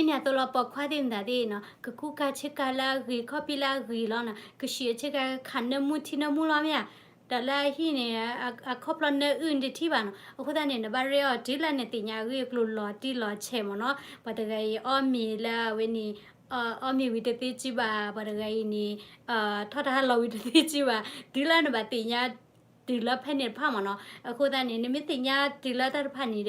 ဒ်န့ၣ်အသိးလီၤ ပိာ်ခွါသ့ၣ်မတၤသ့ၣ်နီၤ ကကူကၤဆ့ကၤလၢအဂ့ၤ ခီၣ်ဖံးလၢအဂ့ၤလီၤနီၤ, ကဆံးအဆ့ကၤခးနၢမူထံနၢမူလီၤမ့ၢ်ဧါ, တၢ်လၢအဟံၣ်န့ၣ် အခီၣ်ဖျီၣ်နၢအုၣ်နတထံၣ်ဘၣ်နီၤ. အဃိသတးန့ၣ် နဘၣ်ရ့အီၤတုၤလၢနသ့ၣ်ညါအဂ့ၢ်အကျိၤလီၤတံၢ်လီၤဆဲးမ့ၢ်နီၤ. ပှၤတဂၤအံၤအီၣ်မ့ၤလၢအဝဲန့ၣ် အီၣ်မ့ၤဝံၤတသ့စုဘၣ်, ပှၤတဂၤအံၤန့ၣ် ထီၣ်တၢ်ဟးလီၤဝံၤတသ့စုဘၣ်, တုၤလၢနဘၣ်သ့ၣ်ညါတုၤလၢဖဲန့ၣ်တဖၣ်မ့ၢ်နီၤ. အဃိသတးန့ၣ် နမ့ၢ်သ့ၣ်ညါတုၤလၢတၢ်တဖၣ်န့ၣ်ဒီး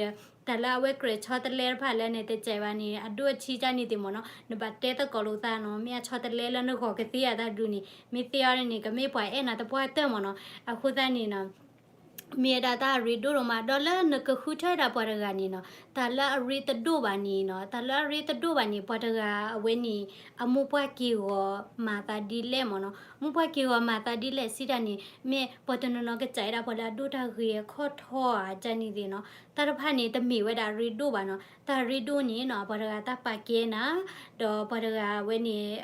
တၢ်လၢအဝဲကြၢးဆီတလဲတဖၣ်လၢနတစဲးဘၣ်န့ၣ် အဒိၣ်အဆံးကန့ၣ်သ့ၣ်မ့ၢ်နီၤ, နဘၣ်တဲသကိးလိာ်သးနီၤ. မ့ၢ်အဆီတလဲလၢနဂီၤကသ့အတၢ်ဒုးန့ၣ် မ့ၢ်သ့အီၤန့ၣ် ကမ့ၢ်ပှၤအဲၣ်နၤတပှၢ်တၢၢ်မ့ၢ်နီၤ. အဃိသတးန့ၣ်နီၤ မ့ၢ်ဝဲဒၣ်တၢ်အရ့ဒိၣ်ဒိၣ်မး, ဒီးလၢနကဃုထၢဒၣ်ပှၤတဂၤန့ၣ်နီၤ, တၢ်လၢအရ့တဒိၣ်ဘၣ်န့ၣ်နီၤ, တၢ်လၢအရ့တဒိၣ်ဘၣ်န့ၣ် ပှၤတဂၤအဝဲန့ၣ် အမိၢ်ပှၢ်က့ၤဂီၤမၤသးဒ်လဲၣ်မ့ၢ်နီၤ. မိၢ်ပှၢ်က့ၤဂီၤမၤသးဒ်လဲၣ်စံးတၢ်န့ၣ် မ့ၢ်ပှၤတနီၤနီၤကစၢ်ဝဲဒၣ်ပှၤလၢအဒိၣ်တၢ်ဂ့ၤအခီၣ်ထီဧါကန့ၣ်သ့ၣ်နီၤ. တၢ်တဖၣ်န့ၣ် တမ့ၢ်ဝဲဒၣ်အရ့ဒိၣ်ဘၣ်နီၤ. တၢ်ရ့ဒိၣ်န့ၣ်နီၤ ပှၤတဂၤတၢ်ပာ်ကဲနၤ, ဒီးပှၤတဂၤအဝဲန့ၣ်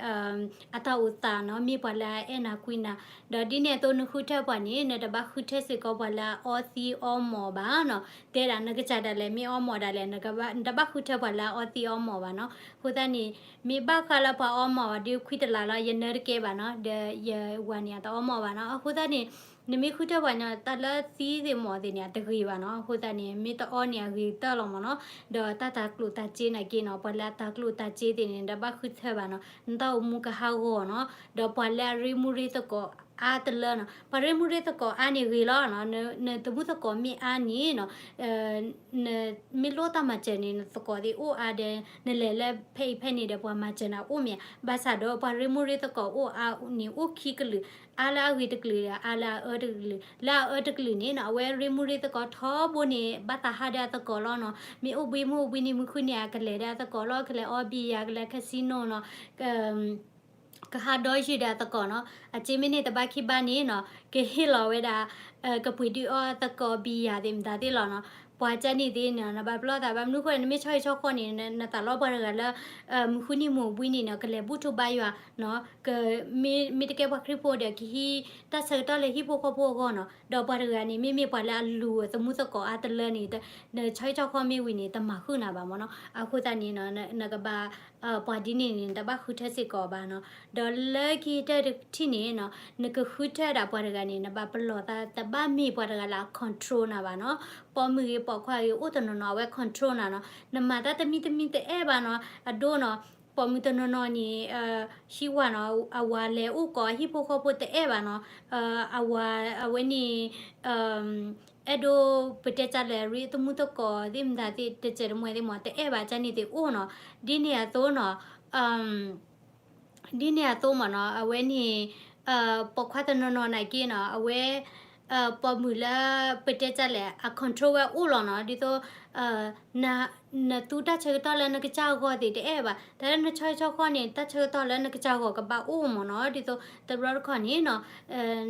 အတၢ်အိၣ်သးနီၤ မ့ၢ်ပှၤလၢအအဲၣ်နၤကွံနၤ, ဒီးဒ်န့ၣ်အသိးနဃုထၢပှၤန့ၣ် နတဘၣ်ဃုထၢစ့ၢ်ကီးပှၤလၢအအီသံအီမီၤဘၣ်နီၤ. တဲဒၣ်နကစၢ်ဒၣ်လဲာ်မ့ၢ်အီမီၤဒၣ်လဲာ် နတဘၣ်ဃုထၢပှၤလၢအအီသံအီမီၤဘၣ်နီၤ. အဃိသတးန့ၣ် မ့ၢ်ဘၣ်ဃးလၢပှၤအီမီၤဒ်ခွံတလးလီၤ ယနၢတကဲဘၣ်နီၤ, ဒီးယဝၤန့ၣ် အတအီမီၤဘၣ်နီၤ. အဃိသတးန့ၣ် နမ့ၢ်ဃုထၢပှၤန့ၣ် တၢ်လၢသံသ့ၣ်မီၤသ့ၣ်န့ၣ် အတဂ့ၤဘၣ်နီၤ. အဃိသတးန့ၣ် မ့ၢ်တအီန့ၣ်အဂ့ၤကတၢၢ်လီၤမ့ၢ်နီၤ. ဒီးတၢ်တၤကျိၣ်တၤစ့နာ်က့နီၤ ပှၤလၢအတၤကျိၣ်တၤစ့သ့ၣ်န့ၣ် နတဘၣ်ဃုထၢဘၣ်နီၤ, နတၢ်အိၣ်မူကဟးဂီၤနီၤ. ဒီးပှၤလၢအရ့မူရ့သကိးအါတလၢနီၤ, ပှၤရ့မူရ့သကိးအါန့ၣ်ဂ့ၤလီၤနီၤ. နသမူသကိးမ့ၢ်အါန့ၣ်နီၤ မ့ၢ်လိၣ်တၢ်မၤစၢၤန့ၣ် နသကိးသ့ၣ်အိၣ်အါဒီး နလဲၤလၢဖဲအံၤဖဲန့ၣ်ဒီး ပှၤမၤစၢၤနၤအိၣ်မ့ၢ်ဧါ. ဘၣ်ဆၣ်ဒီးပှၤရ့မူရ့သကိးအိၣ်အါန့ၣ် အိၣ်ခံကလုာ်, အါလၢအဂ့ၤတကလုာ်ဒီး အါလၢအအၢတကလုာ်. လၢအအၢတကလုာ်န့ၣ်နီၤ အဝဲရ့မူရ့သကိးထီဘိန့ၣ် ဘၣ်သးဟးဒီးအသကိးလီၤနီၤ. မ့ၢ်အိၣ်ဘှံးမုၢ်အိၣ်ဘှံးနံၤမုၢ်ဃုနံၤ အကလဲၤဒီးအသကိးလီၤ, ကလဲၤအီဘံယၤ ကလဲၤ casino နီၤ ကဟးဒီယုၢ်ဒီးအသကိးနီၤ. အစ့မ့ၢ်န့ၢ်တဘၣ်ခံဘၣ်န့ၣ်နီၤ ကဟ့ၣ်လီၤဝဲဒၣ် ကပှ့ၤဒုးအီသကိးဘံယၤသ့ၣ်မတၤသ့ၣ်လီၤနီၤ. ပှၤကန့ၣ်သ့ၣ်နီၤ နဘၣ်ပလီၢ်သးဘၣ်မနုၤအဃိ နမ့ၢ်ဆီဟံၣ်ဆီဃီန့ၣ် နသးလီပှၤတဂၤလၢ မုၢ်ဃုနံၤမုၢ်အိၣ်ဘှံးနံၤနီၤ ကလဲၤဘူၣ်ထူဘါယွၤနီၤ မ့ၢ်တကဲပှၤခရံာ်ဖိဒီး ကဟံးတၢ်ဆၢကတီၢ်လၢဟံၣ်ဖိဃီဖိအဂီၢ်နီၤ. ဒီးပှၤတဂၤန့ၣ် မ့မ့ၢ်ပှၤလၢအလူၤသမူသကိးအါတလၢန့ၣ် နဆီဟံၣ်ဆီဃီမ့ၢ်ဝံၤန့ၣ် တမၤဃုာ်နၤဘၣ်မ့ၢ်နီၤ. အဃိသတးန့ၣ်နီၤ နကဘၣ် ပှၤဒ်န့ၣ်န့ၣ် နတဘၣ်ဃုထၢစ့ၢ်ကီးဘၣ်နီၤ. ဒီးလၢခံကတၢၢ်တထံၣ်န့ၣ်နီၤ နကဃုထၢဒၣ်ပှၤတဂၤန့ၣ် နဘၣ်ပလီၢ်သး တဘၣ်မ့ၢ်ပှၤတဂၤလၢအ control နၤဘၣ်နီၤ. ပိာ်မုၣ်ဂ့ၤပိာ်ခွါဂ့ၤ အိၣ်တနီၤနီၤ အဝဲ control နၤနီၤ. နမၤတၢ်တမံၤတမံၤတအဲၣ်ဘၣ်နီၤ အဒိနီၤ. ပိာ်မုၣ်တနီၤနီၤန့ၣ် ဟံးဝၤနီၤ အဝၤလဲၤအိၣ်ကိးဟံၣ်ဖိဃီဖိတအဲၣ်ဘၣ်နီၤ. အဝၤအဝဲန့ၣ် အဲၣ်ဒိးပတဲကၢ်လဲၣ် ရ့သမူသကိးသ့ၣ်မတၤသ့ၣ် တစဲးတမှဲသ့ၣ်မ့ၢ် တအဲၣ်ဘၣ်ကန့ၣ်သ့ၣ်အိၣ်နီၤ. ဒ်န့ၣ်အသိးနီၤ ဒ်န့ၣ်အသိးမ့ၢ်နီၤ အဝဲန့ၣ် ပိာ်ခွါတနီၤနီၤနာ်က့နီၤ အဝဲ ပိာ်မုၣ်လၢပတဲကၢ်လဲၣ် အ control ဝဲအိၣ်လီၤနီၤ. ဒ်သိး နသူတၢ်ဆၢကတီၢ်လၢနကစၢ်အဂီၢ်သ့ၣ်တအဲၣ်ဘၣ်. တၢ်လၢနဆီဟံၣ်ဆီဃီန့ၣ် တၢ်ဆၢကတီၢ်လၢနကစၢ်အဂီၢ်ကဘၣ်အိၣ်မ့ၢ်နီၤ. ဒ်သိးတဘျီတခီၣ်န့ၣ်နီၤ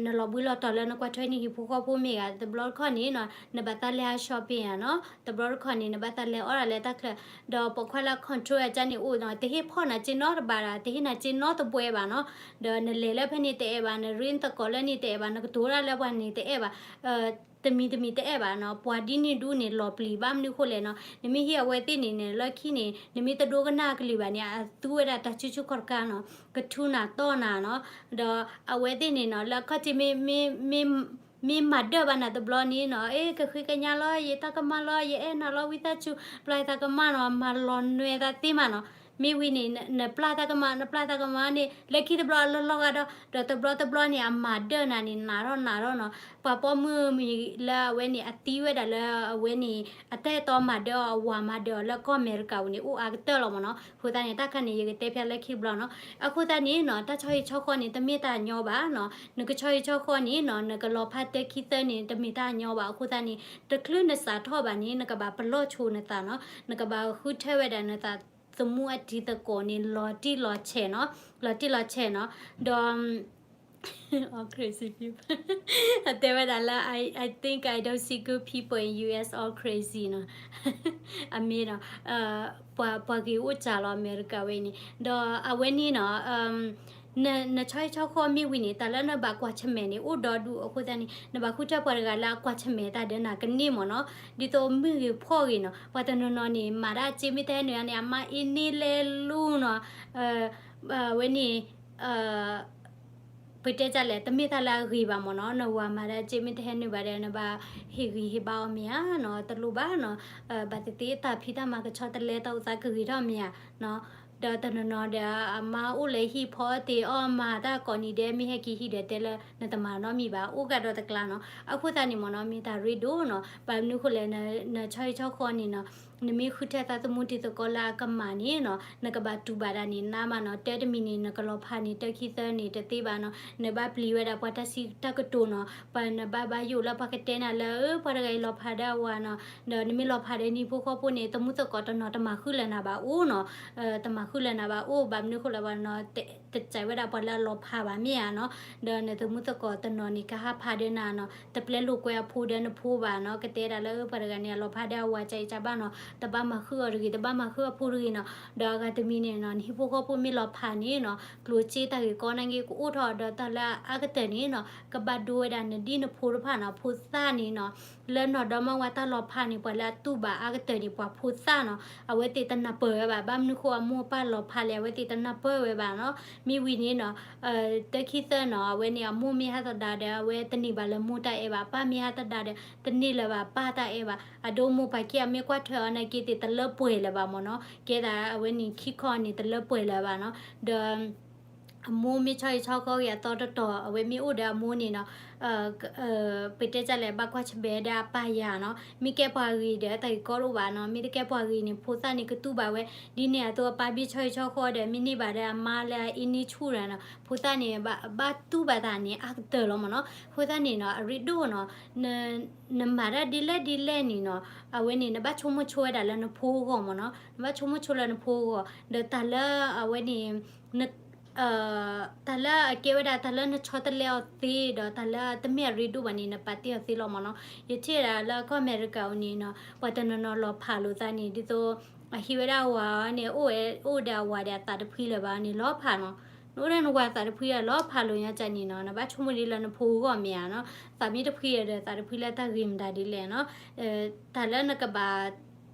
နလီၤဘှံးလီၤတီၤလၢနကွၢ်ထွဲန့ၢ်ဟံၣ်ဖိဃီဖိမ့ၢ်ဂ့ၤ တဘျီတခီၣ်န့ၣ်နီၤ နဘၣ်သးလဲၤဟး shopping ဧါနီၤ. တဘျီတခီၣ်န့ၣ် နဘၣ်သးလဲၤအီၣ်ဒၣ်လၢတၢ်ချၢ ဒီးပိာ်ခွါလၢ control အကန့ၣ်အိၣ်နီၤ တဟ့ၣ်ဖီၣ်နၤစ့နီတဘ့ၣ်ဒီး တဟ့ၣ်နၤစ့နီတဘှဲဘၣ်နီၤ. ဒီးနလဲၤလၢဖဲန့ၣ်တအဲၣ်ဘၣ် နရ့နသကိးလၢန့ၣ်တအဲၣ်ဘၣ် နကတိၤဒၣ်လၢပှၤန့ၣ်တအဲၣ်ဘၣ် တမံၤတမံၤတအဲၣ်ဘၣ်နီၤ. ပှၤဒ်န့ၣ်ဒူန့ၣ် လီၤပျံၤဘၣ်မနုၤဃိလဲၣ်နီၤ နမ့ၢ်ဟ့ၣ်အဝဲသ့ၣ်န့ၣ်န့ၣ် လၢခံန့ၣ် နမ့ၢ်တဒိကနၣ်အကလုၢ်ဘၣ်န့ၣ် အသူဝဲဒၣ်တၢ်ဆူၣ်ဆူၣ်ခီၣ်တခါနီၤ ကထူနၤတီၢ်နၤနီၤ. ဒီးအဝဲသ့ၣ်န့ၣ်နီၤ လၢအခီၣ်ထံးမ့ၢ် မ့ၢ်မၤဒၢၣ်ဘၣ်နၤတဘျီန့ၣ်နီၤ အဲ ကဃ့ကညးလီၤ ယတၢ်ကမၣ်လီၤ ယအဲၣ်နၤလီၤဝံသးစူၤ ပျၢ်ယတၢ်ကမၣ်နီၤ မၤလီၤနွဲသးသ့မးနီၤ. မ့ၢ်ဝံၤန့ၣ် နပျၢ်တၢ်ကမၣ် နပျၢ်တၢ်ကမၣ်န့ၣ် လၢခံတဘျီအလီၢ်လီၢ်ဂၤဒီး ဒီးတဘျီတဘျီန့ၣ် အမၤဒၢၣ်နၤန့ၣ် နးထီၣ်နးထီၣ်နီၤ. ပှၤပိာ်မုၣ်မံၤလၢအဝဲန့ၣ် အသံဝဲဒၣ်လၢအဝဲန့ၣ် အတၢ်အဲၣ်တီမၤဒၢၣ်အီၤ အဝၤမၤဒၢၣ်အီၤလၢကီၢ်အမဲရကၤပူၤန့ၣ် အိၣ်အါကတၢၢ်လီၤမ့ၢ်နီၤ. အဃိသတးန့ၣ် တၢ်ခါန့ၣ် ယကတဲဖျါလၢခံတဘျီနီၤ. အဃိသတးန့ၣ်နီၤ တၢ်ဆီဟံၣ်ဆီဃီန့ၣ် တမ့ၢ်တၢ်ညီဘၣ်နီၤ. နကဆီဟံၣ်ဆီဃီန့ၣ်နီၤ နကလီၤဖးတၢခံသၢန့ၣ် တမ့ၢ်တၢ်ညီဘၣ်. အဃိသတးန့ၣ် တချုးနစးထီၣ်ဘၣ်န့ၣ် နကဘၣ်ပလီၢ်ဆိနသးနီၤ. နကဘၣ်ဃုထၢဝဲဒၣ်နသးသမူအတံၤသကိးန့ၣ် လီၤတံၢ်လီၤဆဲးနီၤ လီၤတံၢ်လီၤဆဲးနီၤ. ဒီး all crazy people အတဲဝဲဒၣ်လၢ I I think I don't see good people in U S, all crazy နီၤ. အမ့ၢ်ဒီး ပှၤပှၤဂ့ၤအိၣ်စှၤလီၤ အမဲရကၤဝဲအံၤန့ၣ် ဒီးအဝဲန့ၣ်နီၤ န နဆီဟံၣ်ဆီဃီမ့ၢ်ဝံၤန့ၣ် တၢ်လၢနဘၣ်ကွၢ်ဆၢၣ်မဲာ်န့ၣ် အိၣ်ဒီဒူၣ်အဃိသတးန့ၣ် နဘၣ်ဃုထၢပှၤတဂၤလၢအကွၢ်ဆၢၣ်မဲာ်တၢ်ဒီးနၤကန့ၢ်မ့ၢ်နီၤ. ဒ်သိးမုၢ်ဂ့ၤဖှီၣ်ဂ့ၤနီၤ ပှၤတနီၤနီၤန့ၣ် မၤဒၣ်စ့မ့ၢ်တဟဲနုာ်န့ၣ် အမါအ့န့ၢ်လဲလူနီၤ ဝဲန့ၣ် ပတဲဒ်လဲၣ် တမ့ၢ်တၢ်လၢအဂ့ၤဘၣ်မ့ၢ်နီၤ, နဝၤမၤဒၣ်စ့မ့ၢ်တဟဲနုာ်ဘၣ်ဒီး နဘၣ်ဟ့ၣ်ဂံၢ်ဟ့ၣ်ဘါအီၤမ့ၢ်ဧါနီၤ, တလိၣ်ဘၣ်နီၤ, ဘၣ်သ့ၣ်သ့ၣ်တၢ်ဖံးတၢ်မၤကဆီတလဲ တၢ်အိၣ်သးကဂ့ၤထီၣ်မ့ၢ်ဧါနီၤ, ဒီးတနီၤနီၤဒီး အမါအိၣ်လၢဟံၣ်ဖီအီၣ်တ့ၢ်အီၣ်မၤတၢ်ကိးနံၤဒဲး မ့ၢ်ဟဲက့ၤဟံၣ်ဒီးတဲလၢ နတမၤနီတမံၤဘၣ် အိၣ်ကဒီးတကျါနီၤ, အဃိသတးန့ၣ်မ့ၢ်နီၤ မ့ၢ်တၢ်ရ့ဒိၣ်နီၤ, ဘၣ်မနုၤဃိလဲၣ် နဆီဟံၣ်ဆီဃီန့ၣ်နီၤ နမ့ၢ်ဃုထၢသးသမူတံၤသကိးလၢအကမၣ်န့ၣ်နီၤ နကဘၣ်တူၢ်ဘၣ်ဒၣ်န့ၣ်နးမးနီၤ, တၢတမံၤန့ၣ် နကလီၤဖးန့ၣ် တၢ်ခံသၢန့ၣ်တသ့ဘၣ်နီၤ, နဘၣ်ပျံၤဝဲဒၣ်ပှၤတၢ်စံးတၢ်ကတိၤနီၤ, ပှၤနဘၣ်ဘၣ်ယိၣ်လၢပှၤကတဲနၤလၢ ပှၤတဂၤအံၤလီၤဖးဒီးအဝၤနီၤ, ဒီးနမ့ၢ်လီၤဖးဒီးနဟံၣ်ဖိဃီဖိန့ၣ် သမူသကိးတနီၤတမၤဃုာ်လၢနၤဘၣ်အိၣ်နီၤ, တမၤဃုာ်လၢနၤဘၣ်အိၣ် ဘၣ်မနုၤဃိလဲၣ်ဘၣ်နီၤ တစံးဝဲဒၣ်ပှၤလၢအလီၤဖးဘၣ်မ့ၢ်ဧါနီၤ, ဒီးနသမူသကိးတနီၤန့ၣ် ကဟးဖးဒီးနၤနီၤ, တပျဲလိာ်ကွဲအဖိဒီးနဖိဘၣ်နီၤ, ကတဲဒၣ်လၢပှၤတဂၤန့ၣ် အလီၤဖးဒီးအဝၤကၢအံၤကၢဘၣ်နီၤ, တဘၣ်မၤဃုာ်အီၤတဂ့ၤ တဘၣ်မၤဃုာ်အဖိတဂ့ၤနီၤ, ဒီးအဂၤတမံၤန့ၣ်နီၤ နဟံၣ်ဖိဃီဖိမ့ၢ်လီၤဖးန့ၣ်နီၤ ကျိၣ်စ့တၢ်ဂ့ၢ်ကီနာ်က့ ကအိၣ်ထီၣ်ဒီးတၢ်လၢအအါကတၢၢ်န့ၣ်နီၤ ကဘၣ်ဒိဝဲဒၣ်နဒ်နဖိတဖၣ်နီၤ, ဖိသၣ်န့ၣ်နီၤ လၢနီၢ်ဒီမါဝၤတၢ်လီၤဖးန့ၣ် ပှၤလၢအတူၢ်ဘၣ်အါကတၢၢ်န့ၣ် ပှၤဖိသၣ်နီၤ, အဝဲသ့ၣ်တနၢ်ပၢၢ်ဝဲဘၣ်, ဘၣ်မနုၤဃိအမိၢ်အပၢ်လီၤဖးလဲၣ် အဝဲသ့ၣ်တနၢ်ပၢၢ်ဝဲဘၣ်နီၤ, မ့ၢ်ဝံၤန့ၣ်နီၤ တၢ်ခံသၢနီၤ အဝဲန့ၣ် အမိၢ်မ့ၢ်ဟးသဒါဒီး အဝဲတန့ၢ်ဘၣ်လၢမိၢ်တၢ်အဲၣ်ဘၣ်, အပၢ်မ့ၢ်ဟးသဒါဒီး တန့ၢ်လၢၤဘၣ်ပၢ်တၢ်အဲၣ်ဘၣ်, အဒိမိၢ်ပၢ်ခံဂၤမ့ၢ်ကွၢ်ထွဲအီၤနာ်က့သ့ၣ် တလၢပှဲၤလၢၤဘၣ်မ့ၢ်နီၤ, ကဲသးအဝဲန့ၣ်ခံခီန့ၣ် တလၢပှဲၤလၢၤဘၣ်နီၤ, ဒီး အမိၢ်မ့ၢ်ဆီဟံၣ်ဆီဃီဂ့ၤအသီတတီၤ အဝဲမ့ၢ်အိၣ်ဒီးအမိၢ်န့ၣ်နီၤ ပတဲဒ်လဲၣ် ဘၣ်ကွၢ်ဆၢၣ်မဲာ်ဒီးအပၢ်ယၤနီၤ, မ့ၢ်ကဲပှၤဂ့ၤဒီးတၢ်ဂ့ၢ်ကီတအိၣ်ဘၣ်နီၤ, မ့ၢ်တကဲပှၤဂ့ၤန့ၣ် ဖိသၣ်န့ၣ်ကတူၢ်ဘၣ်ဝဲ, ဒ်န့ၣ်အသိးအပၢ်မ့ၢ်ဆီဟံၣ်ဆီဃီဒီး မ့ၢ်န့ၢ်ဘၣ်ဒီးအမါလၢအအ့န့ဆူၣ်ဒီးနီၤ ဖိသၣ်န့ၣ် ဘၣ်တူၢ်ဘၣ်သးန့ၣ် အါကတၢၢ်လီၤမ့ၢ်နီၤ, အဃိသတးန့ၣ်နီၤ အရ့ဒိၣ်နီၤ နမၤတၢ်ဒ်လဲၣ်ဒ်လဲၣ်န့ၣ်နီၤ အဝဲန့ၣ် နဘၣ်ဆိကမိၣ်ဆိဝဲဒၣ်လၢနဖိအဂီၢ်မ့ၢ်နီၤ, နဘၣ်ဆိကမိၣ်ဆိလၢနဖိအဂီၢ်, ဒီးတၢ်လၢအဝဲန့ၣ် တၢ်လၢအကဲဝဲဒၣ်တၢ်လၢနဆီတလဲအီၤသ့ ဒီးတၢ်လၢတမ့ၢ်အရ့ဒိၣ်ဘၣ်န့ၣ် နပာ်တ့ၢ်အီၤသ့လီၤမ့ၢ်နီၤ, ယထံၣ်ဝဲဒၣ်လၢကီၢ်အမဲရကၤအံၤန့ၣ်နီၤ ပှၤတနီၤနီၤလီၤဖးလိာ်သးန့ၣ် ဒ်သိး အဟံးဝဲဒၣ်အဝၤန့ၣ် အိၣ်ဝဲအိၣ်ဒီးအဝၤဒီးအသးတဖှံလၢၤဘၣ်န့ၣ် လီၤဖးနီၤ, နအိၣ်ဒီးနဝၤသးတဖှံဒီးလီၤဖးလိာ်ညါကၢ်န့ၣ်နီၤ, နဘၣ်ဆိကမိၣ်ဒ်လၢနဖိအဂီၢ်မ့ၢ်ဧါနီၤ, သးမ့ၢ်တဖှံဒီးသးတဖှံလၢတၢ်ဂ့ၤမတၤဒ်လဲၣ်နီၤ, တၢ်လၢနကဘၣ်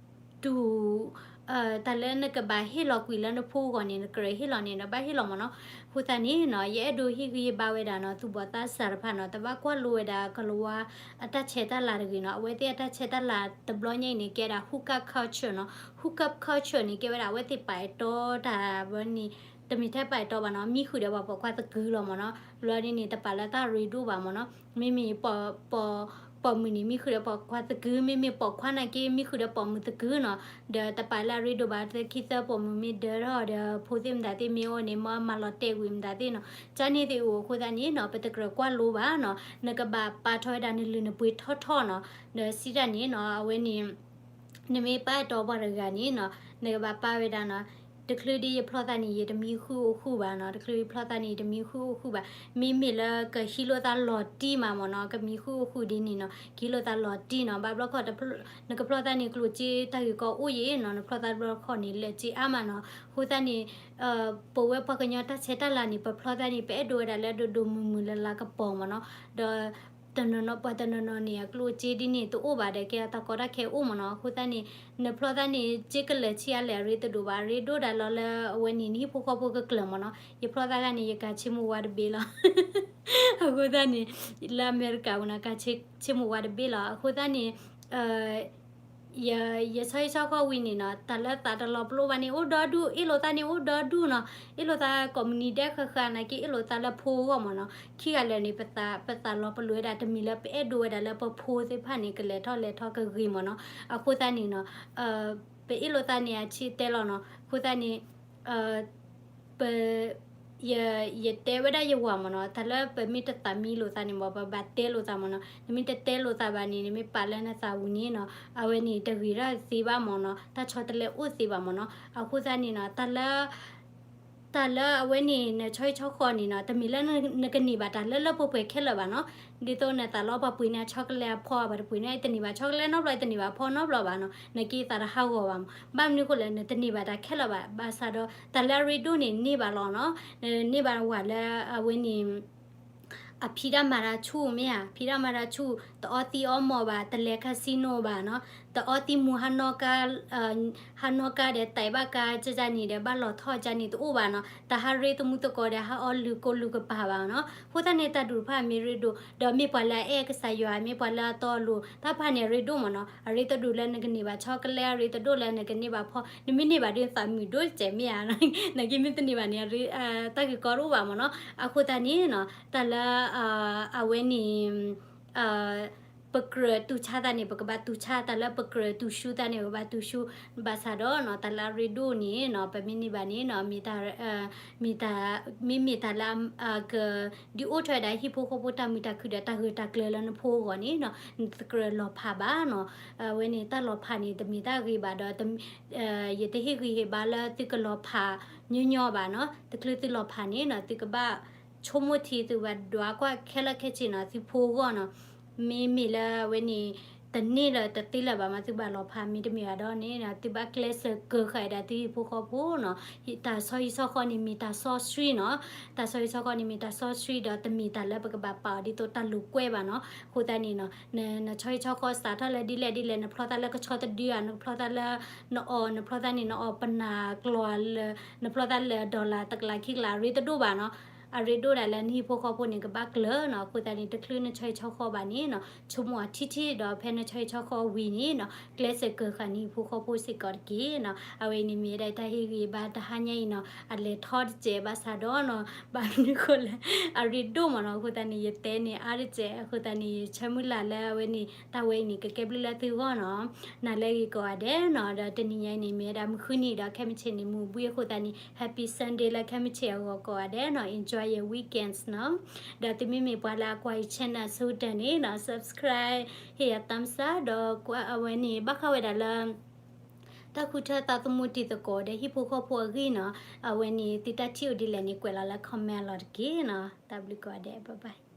တူၢ် တၢ်လၢနကဘၣ်ဟ့ၣ်လီၤကွံာ်လၢနဖိအဂီၢ်န့ၣ် နကြၢးဟ့ၣ်လီၤန့ၣ် နဘၣ်ဟ့ၣ်လီၤမ့ၢ်နီၤ, အဃိသတးန့ၣ်နီၤ ယအဲၣ်ဒိးဟ့ၣ်ဂံၢ်ဟ့ၣ်ဘါဝဲဒၣ်နီၤ သူၣ်ဘီၣ်သးစၢ်တဖၣ်နီၤ တဘၣ်ကွၢ်လိဝဲဒၣ်ကလၤဝါ အတၢ်ဆဲးတၢ်လၤတဂ့ၤနီၤ, အဝဲသ့ၣ်အတၢ်ဆဲးတၢ်လၤတဘျီညါအံၤန့ၣ် ကဲဒၣ် hookup culture နီၤ, hookup culture န့ၣ် ကဲဝဲဒၣ်အဝဲသ့ၣ်ပာ်အဲၣ်တီတၢ်ဘၣ်န့ၣ် တမ့ၢ်ထဲပာ်အဲၣ်တီဘၣ်နီၤ, မံဃုာ်ဒီးပှၤပိာ်ခွါသကုၤလီၤမ့ၢ်နီၤ, လီၤဒ်န့ၣ် တပာ်လၢတၢ်ရ့ဒိၣ်ဘၣ်မ့ၢ်နီၤ, မ့မ့ၢ် ပိာ်မုၣ်န့ၣ် မံဃုာ်ဒီးပိာ်ခွါသကုၤ, မ့မ့ၢ်ပိာ်ခွါနာ်က့ မံဃုာ်ဒီးပိာ်မုၣ်သကုၤနီၤ, ဒီးတပာ်လၢအရ့ဒိၣ်ဘၣ်, တၢ်ခံသၢပိာ်မုၣ်မ့ၢ်ဒၢထီၣ်ဒီး ဖိသ့ၣ်မတၤသ့ၣ်မ့ၢ်အိၣ်န့ၣ် မ့ၢ်မၤလီၤတဲာ်ကွံာ်မတၤသ့ၣ်နီၤ, ကန့ၣ်သ့ၣ်အိၣ်အဃိသတးန့ၣ်နီၤ ပတကြၢးကွၢ်လိဘၣ်နီၤ, နကဘၣ်ပာ်ထီၣ်ဝဲဒၣ်နလုၢ်နပှ့ၤထီၣ်ထီၣ်နီၤ, ဒီးစံးတၢ်န့ၣ်နီၤ အဝဲန့ၣ် နမ့ၢ်ပာ်အဲၣ်တီပှၤတဂၤန့ၣ်နီၤ နကဘၣ်ပာ်ဝဲဒၣ်နီၤ, တချုးဒ်ယဖျီသးန့ၣ် ယတမံဃုာ်အိၣ်ဃုာ်ဘၣ်နီၤ, တချုးယဖျီသးန့ၣ် ယတမံဃုာ်အိၣ်ဃုာ်ဘၣ်, မ့မ့ၢ်လၢကဟံးလိာ်သးလီၤတံၢ်မးမ့ၢ်နီၤ, ကမံဃုာ်အိၣ်ဃုာ်ဒ်န့ၣ်နီၤ ကဟံးလိာ်သးလီၤတံၢ်နီၤ, ဘၣ်ဘျီခီ နကဖျီသးန့ၣ် ကျိၣ်စ့တၢ်ဂ့ၢ်ကီအိၣ်ယံၤနီၤ, နဖျီသးတဘျီခီန့ၣ် လၢာ်စ့အါမးနီၤ, အဃိသတးန့ၣ် ပဝဲပှၤကညီတၢ်ဆဲးတၢ်လၤန့ၣ် ပဖျီသးန့ၣ် ပအဲၣ်ဒိးဝဲဒၣ်လၢဒိၣ်ဒိၣ်မုၢ်မုၢ်လၢလၢကပီၤမ့ၢ်နီၤ, ဒီး တနီၤနီၤ ပှၤတနီၤနီၤန့ၣ် အကျိၣ်အစ့ဒ်န့ၣ်တအိၣ်ဘၣ်ဒီး ကဲတၢ်ကီတၢ်ခဲအိၣ်မ့ၢ်နီၤ, အဃိသတးန့ၣ် နဖျီသးန့ၣ် စ့ကလၢာ်ဆံးအါလဲၣ် အရ့တဒိၣ်ဘၣ်, အရ့ဒိၣ်ဒၣ်လီၤလၢအဝဲန့ၣ် နဟံၣ်ဖိဃီဖိကကျၢၤမ့ၢ်နီၤ, ယဖျီသးခါန့ၣ် ယကၤဆ့မိၢ်ဝါတဘ့ၣ်လီၤ, အဃိသတးန့ၣ် လၢအမဲရကၤပူၤနီၤ ကၤဆ့မိၢ်ဝါတဘ့ၣ်လီၤ, အဃိသတးန့ၣ် ယ ယဆီဟံၣ်ဆီဃီဝံၤန့ၣ်နီၤ တၢ်လၢသးတလီၤပလိာ်ဘၣ်န့ၣ် အိၣ်ဒီဒူၣ်, အ့ၣ်လိာ်သးန့ၣ် အိၣ်ဒီဒူၣ်နီၤ, အ့ၣ်လိာ်သးကိးမုၢ်နံၤဒဲးဃၣ်ဃၣ်နာ်က့ အ့ၣ်လိာ်သးလၢဖိအဂီၢ်မ့ၢ်နီၤ, ခံဂၤလၢာ်န့ၣ် ပသး ပသးလီၤပလိာ်ဝဲဒၣ် တမံၤလၢပအဲၣ်ဒိးဝဲဒၣ်လၢပဖိသ့ၣ်တဖၣ်န့ၣ် ကလဲၤထီၣ်လဲၤထီၣ်ကဂ့ၤမ့ၢ်နီၤ, အဃိသတးန့ၣ်နီၤ ပအ့ၣ်လိာ်သးန့ၣ် အဆံးတဲလီၤနီၤ, အဃိသတးန့ၣ် ပ ယ ယတဲဝဲဒၣ်ယဝၤမ့ၢ်နီၤ, တၢ်လၢပမ့ၢ်တသးမံလိာ်သးန့ၣ်မ့ၢ် ပဘၣ်တဲလိာ်သးမ့ၢ်နီၤ, နမ့ၢ်တတဲလိာ်သးဘၣ်န့ၣ် နမ့ၢ်ပာ်လၢနသးပူၤန့ၣ်နီၤ အဝဲန့ၣ်တဂ့ၤထီၣ်သ့ဘၣ်မ့ၢ်နီၤ, တၢ်ဆီတလဲအိၣ်သ့ဘၣ်မ့ၢ်နီၤ, အဃိသတးန့ၣ်နီၤ တၢ်လၢ တၢ်လၢအဝဲန့ၣ် နဆီဟံၣ်ဆီဃီန့ၣ်နီၤ တမ့ၢ်လၢနကန့ၢ်ဘၣ်တၢ်လၢလၢပှဲၤပှဲၤခဲလၢာ်ဘၣ်နီၤ, ဒ်သိးနသးလီပှၤပှ့ၤန့ၢ် chocolate အဖီ ပှၤတပှ့ၤန့ၢ် တန့ၢ်ဘၣ် chocolate နီတဘျီ တန့ၢ်ဘၣ်ဖီနီတဘျီဘၣ်နီၤ, နက့သးတဟးဂီၤဘၣ်မ့ၢ်, ဘၣ်မနုၤဃိလဲၣ် နတန့ၢ်ဘၣ်တၢ်ခဲလၢာ်ဘၣ်, ဘၣ်ဆၣ်ဒီး တၢ်လၢအရ့ဒိၣ်န့ၣ် န့ၢ်ဘၣ်လီၤနီၤ, န့ၢ်ဘၣ်ဝဲလၢအဝဲန့ၣ် အဖံးတၢ်မၤတၢ်ဆူၣ်မ့ၢ်ဧါ, ဖံးတၢ်မၤတၢ်ဆူၣ်, တအီသံးအီမီၤဘၣ်, တလဲၤ casino ဘၣ်နီၤ, တအီသံးမူဟါနီၢ်ကါ, ဟါနီၢ်ကါဒီး တဲဘၣ်ကါကန့ၣ်ဒီး ဘၣ်လီၤထီၣ်ကန့ၣ်တအိၣ်ဘၣ်နီၤ. တၢ်ဟးရ့သမူသကိးဒီး ဟးအီလုၤကိလုၤကပၤဘၣ်နီၤ. အဃိသတးန့ၣ် တၢ်ဒူၣ်တဖၣ်အမ့ၢ်ရ့ဒိၣ်, ဒီးမ့ၢ်ပှၤလၢအအဲၣ်ကစၢ်ယွၤ, မ့ၢ်ပှၤလၢအတီအလိၤတၢ်တဖၣ်န့ၣ် အရ့ဒိၣ်မးနီၤ. အရ့တဒိၣ်လၢနကန့ၢ်ဘၣ်ဆီကလဲ, အရ့တဒိၣ်လၢနကန့ၢ်ဘၣ်ဖီ, နမ့ၢ်န့ၢ်ဘၣ်ဒ်သးမုာ်ဒိၣ်စဲးမ့ၢ်ဧါ, နကမ့ၢ်တန့ၢ်ဘၣ်န့ၣ် တၢ်ဂ့ၢ်ကီတအိၣ်ဘၣ်မးနီၤ. အဃိသတးန့ၣ်နီၤ တၢ်လၢ အဝဲန့ၣ် ပကြၢးတူၢ်ဆါသးန့ၣ် ပကဘၣ်တူၢ်ဆါ, တၢ်လၢပကြၢးတူၢ်ဆူသးန့ၣ် ပကဘၣ်တူၢ်ဆူ, ဘၣ်ဆၣ်ဒီးနီၤ တၢ်လၢအရ့ဒိၣ်န့ၣ်နီၤ ပမ့ၢ်န့ၢ်ဘၣ်န့ၣ်နီၤ မ့ၢ်တၢ်, မ့ၢ်တၢ်, မ့မ့ၢ်တၢ်လၢ က ဒုးအိၣ်ထီၣ်ဝဲဒၣ်ဟံၣ်ဖိဃီဖိတၢ်မုာ်တၢ်ခုၣ်ဒီးတၢ်ဂၢၢ်တၢ်ကျၢၤလၢနဖိအဂီၢ်န့ၣ်နီၤ နတကြၢးလီၤဖးဘၣ်နီၤ. အဝဲန့ၣ်တၢ်လီၤဖးန့ၣ် တမ့ၢ်တၢ်ဂ့ၤဘၣ်ဒီး ယတဟ့ၣ်ဂံၢ်ဟ့ၣ်ဘါလၢသုကလီၤဖးညီညီဘၣ်နီၤ. တချုးသုလီၤဖးန့ၣ်နီၤ သုကဘၣ်ဆိကမိၣ်ထံ သုဘၣ်ဒွးကွၢ်ခဲလၢာ်ခဲဆ့နီၤ သုဖိအဂီၢ်နီၤ. မ့မ့ၢ်လၢအဝဲန့ၣ် တန့ၢ်လၢတသ့လၢၤဘၣ်မး သုဘၣ်လီၤဖး မ့တမ့ၢ်ဘၣ်ဒီးန့ၣ် သုဘၣ်ကျဲးစၢးကၢၤဃာ်ဒၣ်သုဟံၣ်ဖိဃီဖိနီၤ. တၢ်ဆီဟံၣ်ဆီဃီန့ၣ်မ့ၢ်တၢ်စီဆှံနီၤ. တၢ်ဆီဟံၣ်ဆီဃီန့ၣ်မ့ၢ်တၢ်စီဆှံဒီး တမ့ၢ်တၢ်လၢပကဘၣ်ပာ်အီၤဒ်သိးတၢ်လိာ်ကွဲဘၣ်နီၤ. အဃိသတးန့ၣ်နီၤ နဆီဟံၣ်ဆီဃီစးထီၣ်လၢဒ်လဲၣ်ဒ်လဲၣ် နဖျီသးလၢကဆီတဒုဧါ, နဖျီသးလၢ နအီၣ်, နဖျီသးန့ၣ် နအီၣ်ပနၢ်ကျီၢ်လၢ, နဖျီသးလၢ dollar တကလးခံကလး အရ့တဒိၣ်ဘၣ်နီၤ. အရ့ဒိၣ်ဒၣ်လၢနဟံၣ်ဖိဃီဖိန့ၣ် ကဘၣ်ကျၢၤနီၤ. အဃိသတးန့ၣ် တချုးနဆီဟံၣ်ဆီဃီဘၣ်န့ၣ်နီၤ ဆိကမိၣ်အီၤထံထံဒီး ဖဲနဆီဟံၣ်ဆီဃီဝံၤန့ၣ်နီၤ ကျဲးစၢးကၢၤဃာ်နဟံၣ်ဖိဃီဖိစ့ၢ်ကီးတက့ၢ်နီၤ. အဝဲအံၤန့ၣ်မ့ၢ်ဝဲဒၣ်တၢ်ဟ့ၣ်ဂံၢ်ဘါတဟါညါအံၤနီၤ အလဲၤထီတစဲးဘၣ်ဆၣ်ဒီးနီၤ ဘၣ်မနုၤဃိလဲၣ် အရ့ဒိၣ်မးနီၤ. အဃိသတးန့ၣ် ယတဲန့ၣ်အါတစဲး အဃိသတးန့ၣ် ယဆၢမုၢ်လၢ်လၢအဝဲန့ၣ် တၢ်ဝဲအံၤန့ၣ် ကကဲဘျုးလၢသုဂီၢ်နီၤ. နၤလၢအဂ့ၤကိးဂၤဒဲးနီၤ. ဒီးတနံၤညါအံၤန့ၣ် မ့ၢ်ဝဲဒၣ်မုၢ်ဃုနံၤဒီး ခဲမုၢ်ဆ့ၣ်န့ၣ် မုၢ်ဘှံးအဃိသတးန့ၣ် Happy Sunday လၢခဲမုၢ်ဆ့ၣ်အဂီၢ်ကိးဂၤဒဲးနီၤ. Enjoy your weekends နီၤ. ဒီးသုမ့မ့ၢ်ပှၤလၢအကွၢ်ယ channel အဆိကတၢၢ်န့ၣ်နီၤ subscribe ဟ့ၣ်ယၤ thumbs up ဒီးကွၢ်အဝဲန့ၣ် ဘၣ်ဃးဝဲဒၣ်လၢ တၢ်ဃုထၢသးသမူတံၤသကိးဒီးဟံၣ်ဖိဃီဖိအဂ့ၢ်နီၤ. အဝဲန့ၣ် သုတၢ်ထံၣ်အိၣ်ဒ်လဲၣ်န့ၣ် ကွဲးလီၤလၢ comment အလီၢ်တက့ၢ်နီၤ. တၢ်ဘျုးကိးဂၤဒဲး bye bye.